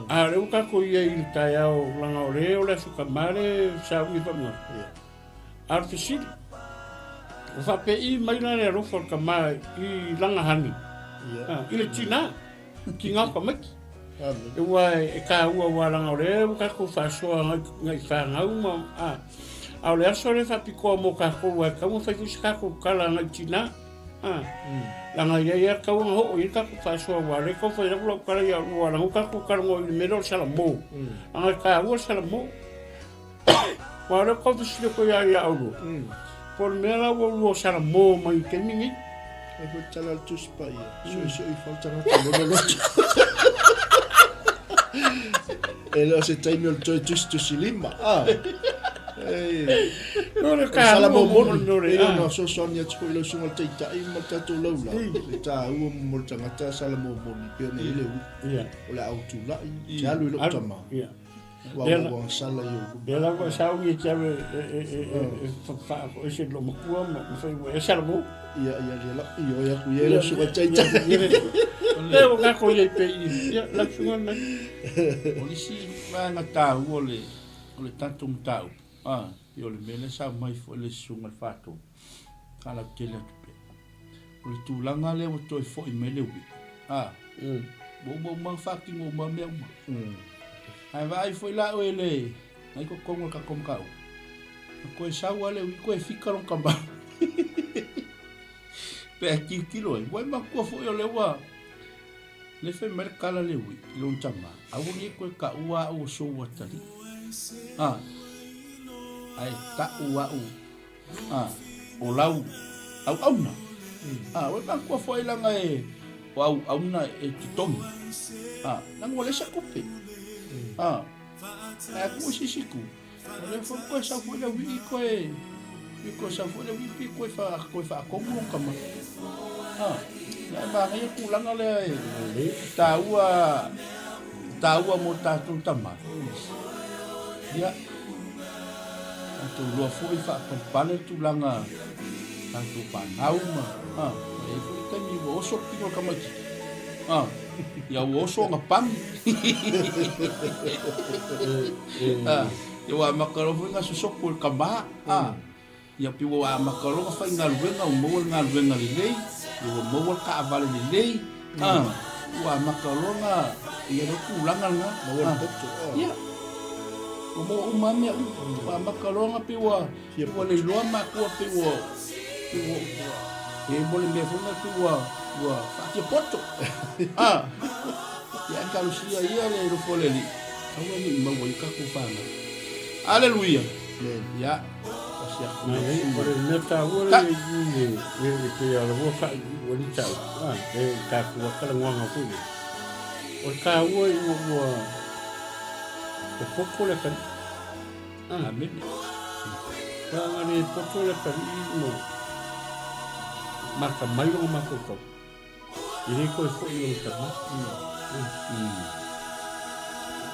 A o lea ua tatou i ai i le taeao leaga o lea o le Aso Tama lea e sauni e faamuamu. Ia. A o le fesili, ua faapei mai la le alofa o le tama i lana hani, Ia. i le tinā, tinā o tamaiti. Amen. Aua e taua aua leaga o lea ua tatou faasoa nai fanau ma, a, a o le aso lea faapitoa mo tatou aua e tatau ona fai foi se tatou tala nai tinā. A, leaga e i ai lava tatau ona oo i ai le tatou faasoa aua o lea e tau fai atu lau tala ia oulua leaga ua tatou talanoa i le mea lea o le salamo. Leaga e taua le salamo. Aua o lea ua tau fesili atu ai ia oulua, po o le mea la ua oulua salamo mai i le taimi lenei. Ai foi tala a le Tusi Paia, suesue ifo le tagata i lona loto. E le o se taimi o le toe tusitusi lima. Ah. Ei. O le O le sala taua mo momoli, le mea o le pei a. ona fesoasoani atu foi i lau susuga i le Taitai ma le tatou laulau, le taua mo le tagata sala momoli pei ona i ai le ui. Ia. O le a ou tulai, ou te alu i lou Alu. tama. Ia. Ua Lea la- ua sala i ou. Lea la ua sauni e te alu e, e, e, e, e, e faafoese i lou matua ma ma fai ua e salamo. Ia, ia, ia, la, i oi aku ia, lau suka taitai. Lea ua kako i ai pe i. Ia, lau suka nai. O le isi vaega taua o le, o le tatou mataupu, a, pei o le mea lea sa aumai foi le susuga i le Faatonu, faalautele atu pea. O le tulaga lea ua toe foi mai le uiga, a, ua uma uma ona faatino uma mea uma. Ae vaai foi la oe le nai totonu o le tatou mataupu, na toe sau lava le uiga toe fika lona tama. Pe a tilotilo ai, ua e matua foi o lea ua le fai mai le tala le ui i lona tama, aua ne i toe taua au o sou atalii. A, ae tau au a, o lau auauna. A, ua e matua foi leaga e o auauna e totogi. A, leaga ua leai se tupe. A, ae a tuu i se isi itu, O lea foi koe sau foi le wii koe i koe sau foi le wii pi koe fa koe fa komu lon kama. Ha. Ya e manaia tulaga lea e taua taua mo tatou tama. Ia tatou loa foi faapalepale tulaga tatou fanau ma ha ma e foi taimi ua oso le tino o le tamaitiiti. Ha. Ia ua oso ona pani. Ah, ia ua amata loa foi na sosopo i le tama. Ah, ia pei ua amata loa na faigaluega ua maua le galuega lelei, ia ua maua le taavale lelei. Ah, ua amata loa na ia le tulaga lena. Maua le poto. Ah. Ia. Ua maua uma lava mea uma. Ua amata loa na pei ua ua le iloa matua pei ua pei ua e mo le mea foi lena pei ua ua faatiapoto. Ah. Ia ae talosia ia le alofa o le Alii, aua ne i maua ai tatou fanau. Aleluia. Ia, tasi atu le Nei, o le mea taua le i e e pei a ua faaiuiu ai le tau, a, e tatou talanoaga foi lea. O le taua i ua ua ua poto le atalii. A, Amene. Leaga le poto le atalii ma mata mai lona mafaufau. E le toe foi lona tama.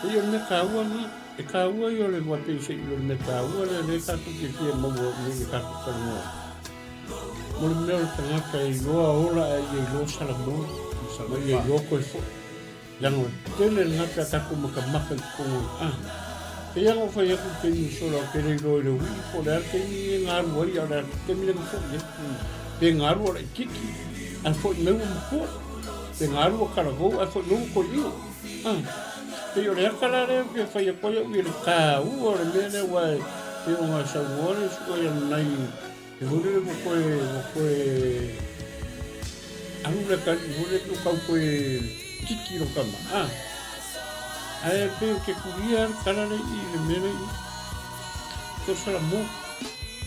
Pei o le mea taua lena. E taua ia o le pei se i o le mea taua lea lea tatou te fia maua nei i le tatou talanoa. Mo le mea o le tagata e iloa ola ae ia iloa Salamo, ma ia iloa toe foi. Leaga o le tele lena pe a tatou matamata i totonu o le a. Pei lava ona ou fai atu i le taimi ua sola ou te le iloa i le uii po o le a le taimi e galu ai a o le a le taimi lea na foi ai. Pe galu ua laitiiti ae foi mai ua matua. Pe galu ua talavou ae foi mai ua toeaina. A. Pei o le ata la lea ou te fai atu ai au i le taua o le mea lea aua e pei ona saunoa le susuga ia Nanai E foi lele ua toe, ua toe alu le atalii foi lele ua tau toe titi lou tama, a. Ae pei ou te tulia le tala lea i le mea lea i i. So Salamo.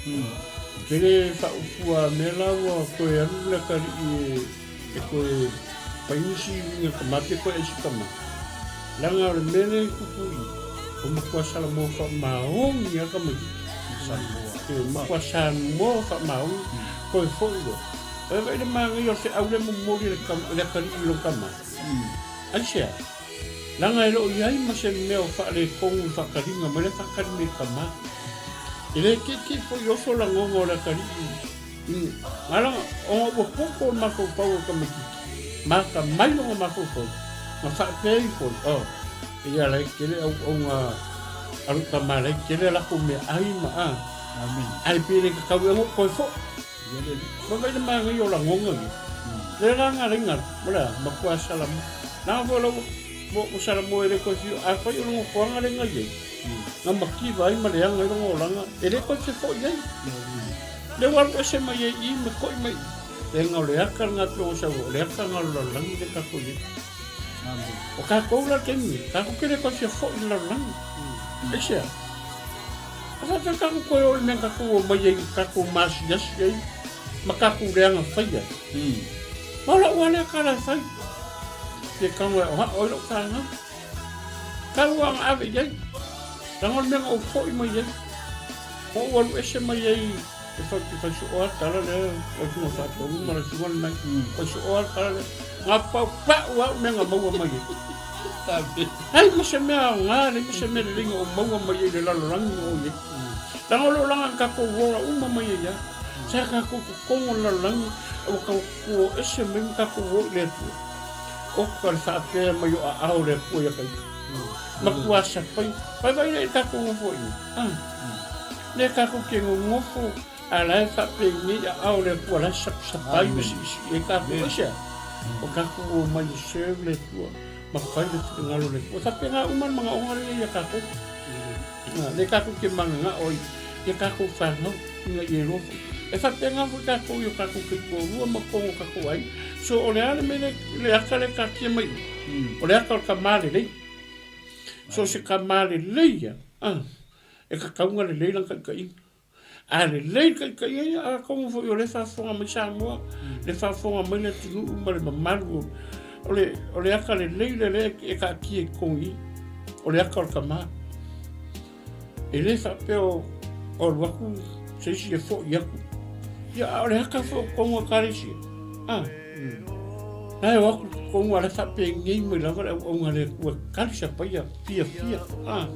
Ou te le faaupua mea la ua toe alu le atalii e, e toe fai nisi uiga tama pe toe ai si tama. Leaga o le mea lea e tupu i i, ua matua Salamo faamaoni lava tamaitiiti. Samoa. E matua Samoa faamaoni, toe foi loa. E vaai le manaia o se au lea momoli e le atalii i lou tama. Aisea? Leaga e le o i ai ma se mea o faaletonu i faataliga mai lea faatali mai e tama. E le tietie foi oso lagona o le atalii Ona ua poto le mafaufau o le tamaitiiti, mata mai lona mafaufau, na faapea ifo ai, Oh, eia la e tele auauna a lou tama la e tele a latou meaai ma a. Ae pe le tatau ea ona ou toe foi. Vaavaai le manaia o lagona ia. Lea la na alai galu, o le a? Matua Salamo. Leaga foi o la ua Salamo e le toe fia, afai o le nofoaga lea na i ai, na mativa ai ma leaga ai lona olaga, e le toe fefo'i ai. Lea ua alu ese mai ai i i ma ko'i mai i. Leaga o le aka lena pei ona sau, o le aka lena o le lalolagi lea tatou i ai. O tatou la le taimi nei, tatou te le toe fia fo'i i le lalolagi. Aisea? A faapea tatou toe o i le mea na tatou omai ai, tatou maasiasi ai ma tatou leaga fai ai. Ma o lau lava lea tala e fai. Pe tago e aoao ai lau fanau. Tau lava na ave i ai. Leaga o le mea na ou fo'i mai ai. Ma ou alu ese mai ai e fai te fai soo a tala lea lau susuga Faatonu ma lau susuga lenai. Fai soo a tala lea. Nga pau pau au mea na maua mai ai. Ai ma se mea aoga, leai ma se mea lelei na ou maua mai ai i le lalolagi na o i ai. Leaga o le olaga na tatou ola uma mai ai lava. Sa tatou totonu o le lalolagi, a ua tatou o ese mai ma tatou o i le Atua. Oka le faapea mai o aao o le Atua ia Kaita. Matua sapai. Vaivai lea i tatou nofo i. Ah. Lea tatou te nonofo a la e faapea nei aao o le Atua la e sapasapai ma siisii ai tatou. Aisea? O tatou o mai e serve le Atua ma fai le finagalo o le Atua. E faapena uma le manaoga lea ia tatou. Lea tatou te mananao ai ia tatou fanau ina ia iloa foi. E faapena foi tatou i o tatou faitoalua ma totonu o tatou aiga. So o le a le mea le, le ata lea e taatia mai i? O le ata o le tama lelei. So o se tama lelei ia, ah, e tatau ona lelei lana taitaiga. A lelei le taitaiga ia, atonu foi o lea e faafofoga mai Samoa, lea e faafofoga mai le atunuu ma le mamalu o le, o le ata lelei lea lea e taatia i totonu i i, o le ata o le tama. E le faapea o alu atu se isi e foi atu. Ia, a o le ata foi o totonu o Ekalesia. Ah. Na e o atu totonu a le faapenei mai lava le auauna a le Atua e tali sapaia fiafia. Ah.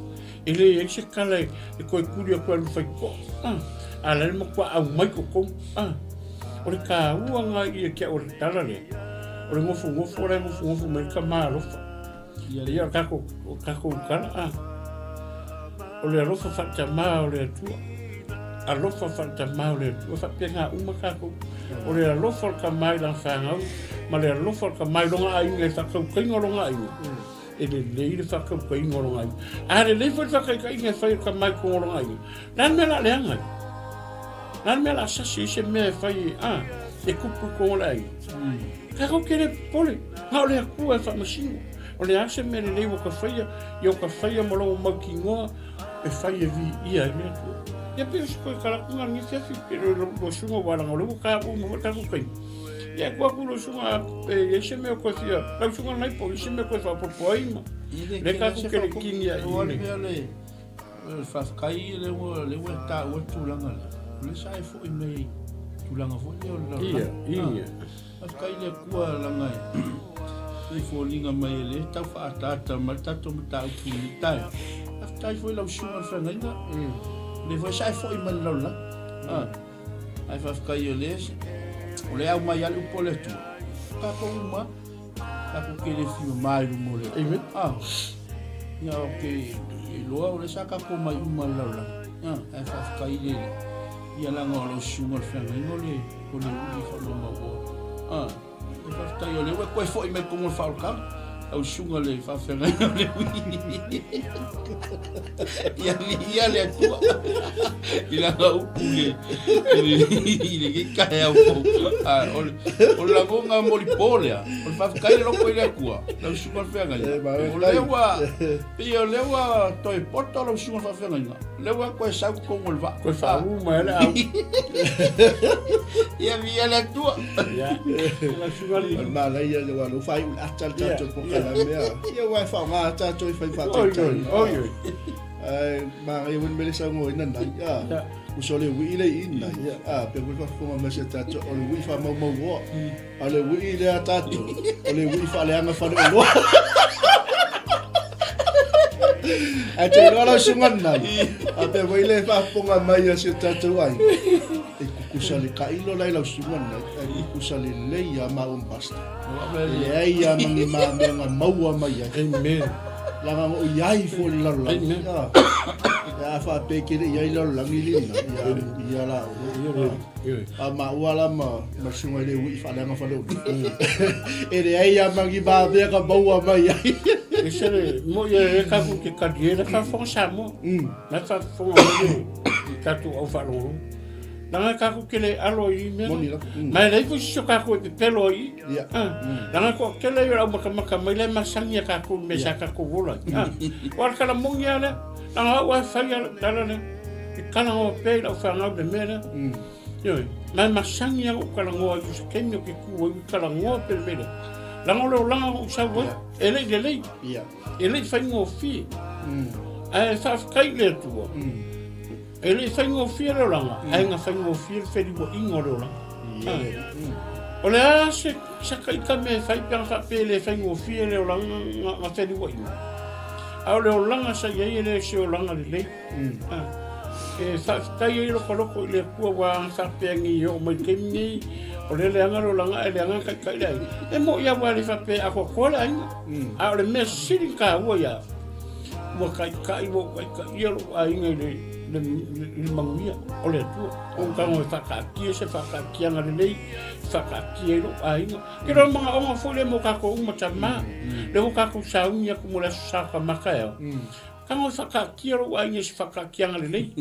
E leai se tala e toe tuli atu e alu fai toa. Ah. A la e matua aumai totonu. Ah. O le taua na ia ki au o le tala lea. O le nofonofo o la e nofonofo mai le tama alofa. Ia o takou, o takou tala, ah. O le alofa faatamā o le Atua. Alofa faatamā o le Atua. Faapena uma takou. O le alofa o le tama i lana fanau, ma le alofa o le tama i lona aiga, i le faatautaiga o lona aiga. E lelei le faatautaiga o lona aiga. A lelei foi le faataitaiga e fai e le tama i totonu o lona aiga, le a le mea o le a leaga ai? Le a le mea o le a sasi ai se mea e fai e, a, e tupu i totonu o le aiga? Tatou te le popole, na o le Atua e faamasino. O le a se mea lelei ua ta faia, ia o ta faia ma lou mautinoa e fai e viia ai le Atua. Ia pei o se toe tala atu na lenei afiafi, pe le lua susuga ua leaga o lea ua ta uma foi le tatou taimi. Ia e tuu atu i lou susuga pe i ai se mea o toe fia, lau susuga lenei po o i ai se mea o toe faaopoopo ai ma lea tatou te le kini ai i le. Faafetai lea ua lea ua e taua le tulaga lea. O lea sa e foi mai i tulaga foi lea o le lalolagi. Ia, ia. Faafetai i le Atua leaga e foliga mai e lea tau faaataata mai le tatou mataupu i lenei taeao. Faafetai foi i lau susuga i le feagaiga. O lea foi sa e foi mai i le lalolagi. Ae faafetai o lea o lea e aumai lava le upu a le Atua. Tatou uma Tatou te le fia mama i luma o le Amen. Ah. Ia o ke iloa o le sa tatou mai uma le lalolagi. Ah, ae faafetai i le ia laga o lau susuga o le feagaiga o le o le uli faamaumauoa. Ah, e faafetai o lea ua toe foi mai totonu o le faaolataga. Lau susuga le faafeagaiga o le ui. Ia viia le Atua i lana upu i le i lenei taeao fou. Ah, o le o le lagona molipo lea, o le faafetai le loko i le Atua, lau susuga le feagaiga. O lea ua pei o lea ua toe poto lau susuga le faafeagaiga. O lea ua toe sau totonu o le vaa. Toe faaulu mai ai le au. Ia viia le Atua. Ia. Lau susuga le O le manaia aua o lea ua faaiu i le ata le tatou polokalame a. Ia aua e faaaoga tatou i fai faataitaiga. Oi, oi. Ae manaia foi le mea lea e saunoa ai Nanai. A, uso o le uii lea i i Nanai. A, pei foi le faafofoga mai a si a tatou, o le uii faamaumauoa. A o le uii lea a tatou, o le uii faaleaga faleoloa. Ae te iloa lau susuga Nanai, a pei foi le faafofoga mai a si o tatou aiga, e kukusa le tailo la i lau susuga Nanai, e kukusa lelei lava maua ma pastor. E leai lava ma ni mamea maua mai ai. Amen. Leaga na ou i ai foi i le lalolagi. Amen. A faapea e te le i ai i le lalolagi lina, ia amuia la oe. A maua la ma ma le susuga i le uii faaleaga faleolo. E leai lava ma ni mamea ka maua mai ai. E se le mo ia e tatou te tali ai le faafofoga Samoa. Na faafofoga mai le tatou au faalogologo. Leaga tatou te le alo i mea. Moni lava. Ma e leai foi se isi o tatou e pepelo ai i. Ia. Leaga toatele ia o le aumatamata mai la e masani a tatou i le mea sa tatou ola ai. Aua o le tala moni lava lea. Leaga o au lava e fai lava lau tala lea. E talanoa pea i lau fanau i le mea lea. Ioe. Ma e masani lava ou talanoa i se taimi ou te tu ai ou talanoa pea i le mea lea. Leaga o le olaga na ou sau ai, e le i lelei. E le i faigofie. Ae faafetai i le Atua. E le i faigofie le olaga, ae na faigofie le feliuaiga o le olaga. O le a se sakaita mea e fai pe ana faapea e le faigofie le olaga na feliuaiga? A o le olaga sa i ai e le o se olaga lelei. E faafetai ai lokoloko i le Atua ua ana faapea nei e oo mai i le taimi nei, o lea e leaga le olaga ae leaga le taitai le aiga. E moni lava ua le faapea e atoatoa le aiga, a o le mea sili ona taua ia au, Ua taitai ua ou taitaia lou aiga i le, le, i le manuia o le Atua. Ua ou tago e faataatia se faataatiaga lelei, e faataatia ai lou aiga. Ke loa manaoga foi lea mo tatou uma tama. Lea ua tatou sauni atu mo le Aso Sa Kamaka e ao. Tago e faataatia lou aiga i se faataatiaga lelei.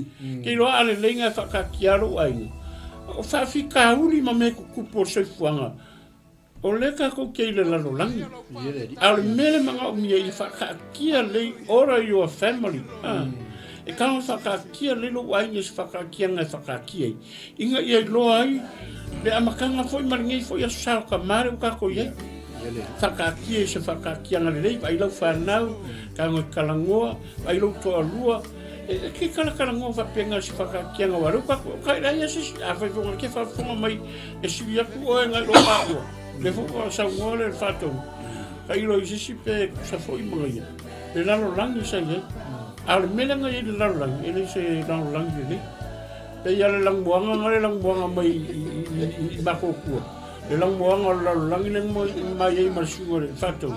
Ke iloa a lelei na e faataatia lou aiga. O faafitauli ma mea tutupu o le soifuaga, o lea tatou te i le lalolagi. A o le mea lea e manaomia ia faataatia lelei, order your family. E tago faataatia lelei lou aiga i se faataatiaga e faataatia ai, ina ia iloa ai le amataga foi ma lenei foi Aso Sa o Tama lea ua tatou i ai. Faataatia i se faataatiaga lelei, vaai lau fanau, tago e talanoa, vaai lou toalua, E ke kalakalanoa faapena se whakaakianga wa rau kaku o kai lai se isi a whai whonga ke whaafonga mai e sili atu oe ngai lo maua le fo o saunoa le whātou ka ilo i sisi pe kusa foi mga ia le lalolangi sa iai a o le mele ngai le lalolangi e le se lalolangi le pe ia le langmoanga nga le langmoanga mai i makokua le langmoanga o le lalolangi le mai ai ma le suga le whātou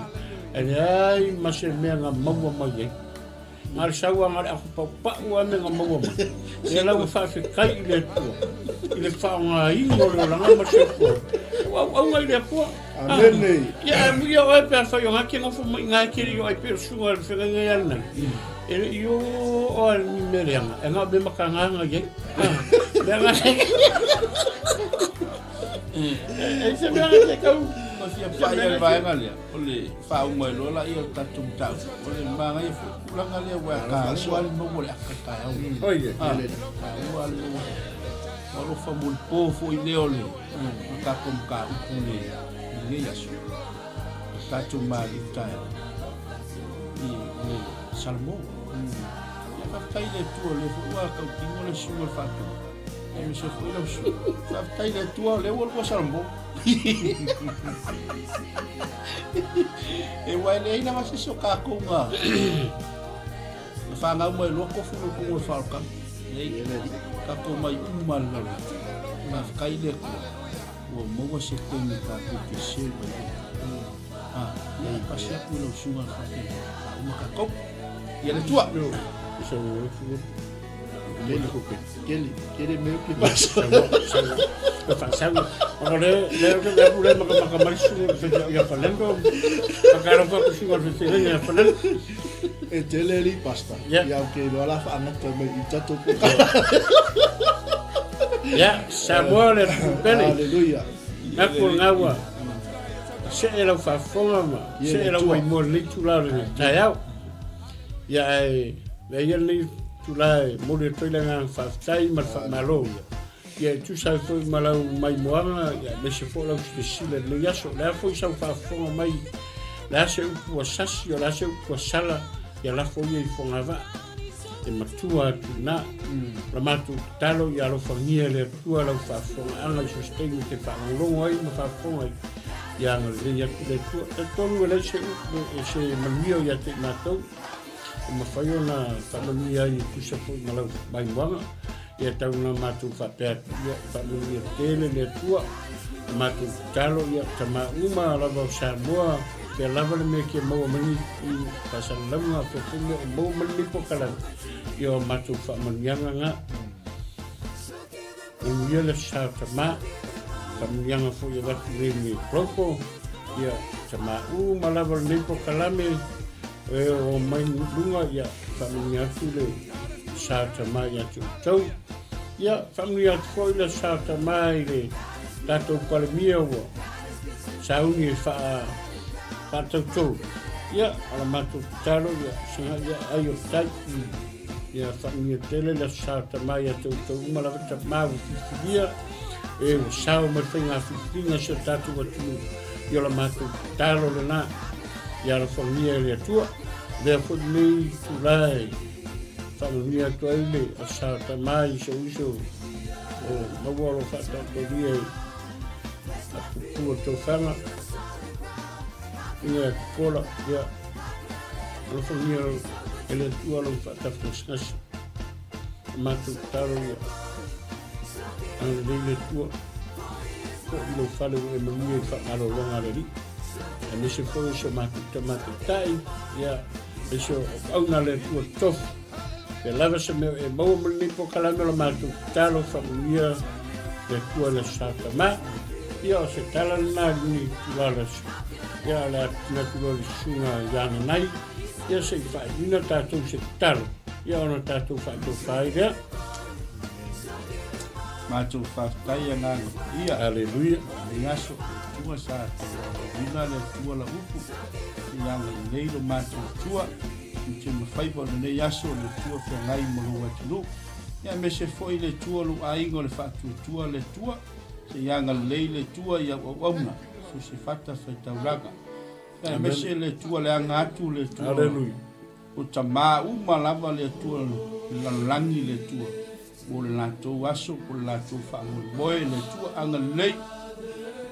e leai ma se mea nga maua mai ai Na le sauaga le afu paupau a me nga maua mai. Ia lau e faafetai i le Atua i le faaaogaina o le olaga ma le soifua. Ua auauna i le Atua. Amene. Ia ae muia oe pe afai o nga ke nofo mai nga e ke le i o ai pe o le susuga le feagaiga ia lenai. E le i o oa ni mea leaga, e na o mea makagaga i ai. Mea nga E se mea nga te kau. Ko fia pai ai le vaega lea, o le faauma ai loa laia o le tatou mataupu, o le manaia foi o tulaga lea aua e taua lava le maua o le aka i le taeao. Oi, Taua le maua. Ua alofa molipo foi lea o le tatou mataupu i lenei aso, o tatou maliu taeao i le Salamo. Ia faafetai i le Atua o lea foi ua tautino le susuga i le Faatumu, aemaise foi lau susuga. Faafetai i le Atua o lea ua lua Salamo. E aua e leai lava se isi o tatou na na fanau mai loa tofu le upu o le faaolotala. Leai, tatou mai uma le lalolagi. Faafetai i le Atua ua maua se taimi tatou te seu ai ai. Ah, ia e pasi atu i lau susuga le faafetai. Uma tatou. Ia le Atua. Keli, keli me uki pasa. Faasau. O le le o le pule maka maka mai su fe ia falendo. Maka ro fa su fe fe ia falendo. E tele li pasta. Ia o ke loa la faangata mai i tatou po. Ya, Samoa le pele. Hallelujah. Na ko ngaua. Se e lau faafofoga ma se e lau maimoa lenei tula o lenei taeao. Ia ae lea ia lenei tula e momoli atu ai le agaga faafetai ma le faamalo. Ia e tusa ai foi ma lau maimoaga, ia aemaise foi lau silasila i lenei aso. O le a foi sau faafofoga mai, o le a se upu ua sasi, o le a se upu ua sala, ia lafo ia i fogavaa e matua atu i ina. O la matou tatalo ia alofagia e le Atua lau faafofogaaga i so o se taimi e te faalogologo ai ma faafofoga ai, ia agalelei atu le Atua. E talitonu e leai se upu e se manuia o ia te i matou, e mafai ona faamanuia ai e tusa foi ma lau maimoaga. Ia tau na matou faapea atu, ia faamanuia tele le Atua. A matou tatalo, ia tama uma lava o Samoa, pea lava le mea ke maua mai i faasalalauga, pea foi mea o maua mai lenei polokalame, ia o matou faamanuiaga na. Manuia le sa o tama, faamanuiaga foi e avatu nei i Global, ia tama uma lava o lenei polokalame, e o mai luga, ia faamanuia atu le sa o tama ia te outou. Ia faamanuia atu foi le sa o tama i le tatou Palemia ua sauni e faa faatautolu. Ia, o la matou tatalo, ia saga ia ai o le tai. Ia faamanuia tele le Aso Sa o Tama ia te outou uma lava tama ua filifilia e ua sao mai faiga filifiliga si o tatou atunuu. Ia o la matou tatalo lena ia alofagia e le Atua. Lea foi lenei itula e faamanuia atu ai le Aso Sa o Tama i si ou uso o Maua o lo o faataotolia i Apupu o Tofaga. Ina ia Kola, ia alofagia e le Atua lou faatafagasegase. O matou tatalo ia agalelei le Atua foi i lou fale ua e manuia i faamalologa a le Alii. Aemaise foi o si o matou tama taitai, ia aemaise o auauna a le Atua totofi. Ia lava se mea e maua ma lenei polokalame o la matou tatalo faamanuia le Atua i le Aso Sa Tama. Ia o se tala lena i lenei itula o le aso. Ia o le a tuuina atu loa i le susuga ia Nanai, ia se i faaiuina tatou i se tatalo, ia ona tatou faatofa ai lea. Matou faafetai agaga paia. Haleluia. Lenei aso, Atua sa tauavauina le Atua lau upu, ia agalelei lo matou Atua, tiute ma faiva o lenei aso le Atua feagai ma lou atunuu. Ia aemaise foi le Atua lou aiga o le faatuatua le Atua, se i agalelei le Atua i au auauna, so se fata faitaulaga. Ia aemaise le Atua le aga atu le Atua. Haleluia. O tama uma lava le Atua le lalolagi le Atua mo le latou aso po le latou faamoemoe le Atua agalelei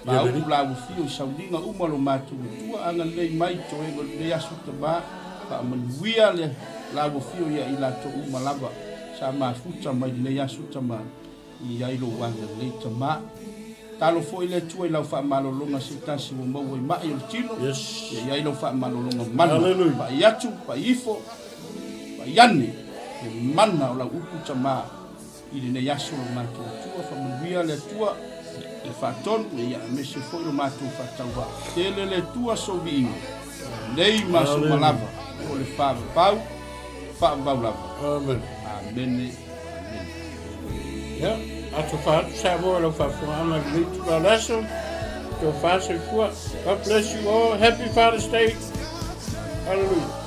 ma upu la ua fio i sauniga uma lo matou Atua agalelei mai toega o lenei aso tama faamanuia le la ua fio ia i latou uma lava sa mafuta mai lenei aso tama I ai lou agalelei tama. Talo foi le Atua i lau faamalologa se tasi ua maua i mai o le tino. Yes. Ia i ai lau faamalologa mana. Hallelujah. Pai atu, pai ifo, pai ane le mana o lau upu tama i lenei aso lo matou Atua. Faamanuia le Atua le faatonu, ia aemaise foi lo matou faatauvaa. Tele le Atua sou viiga, nei ma aso uma lava, o le faavavau, faavavau lava. Amen. Amene. Ia, atofa atu Samoa i lau faafofogaaga i lenei itula o le aso. Tofa soifua. God bless you all. Happy Father's Day. Hallelujah.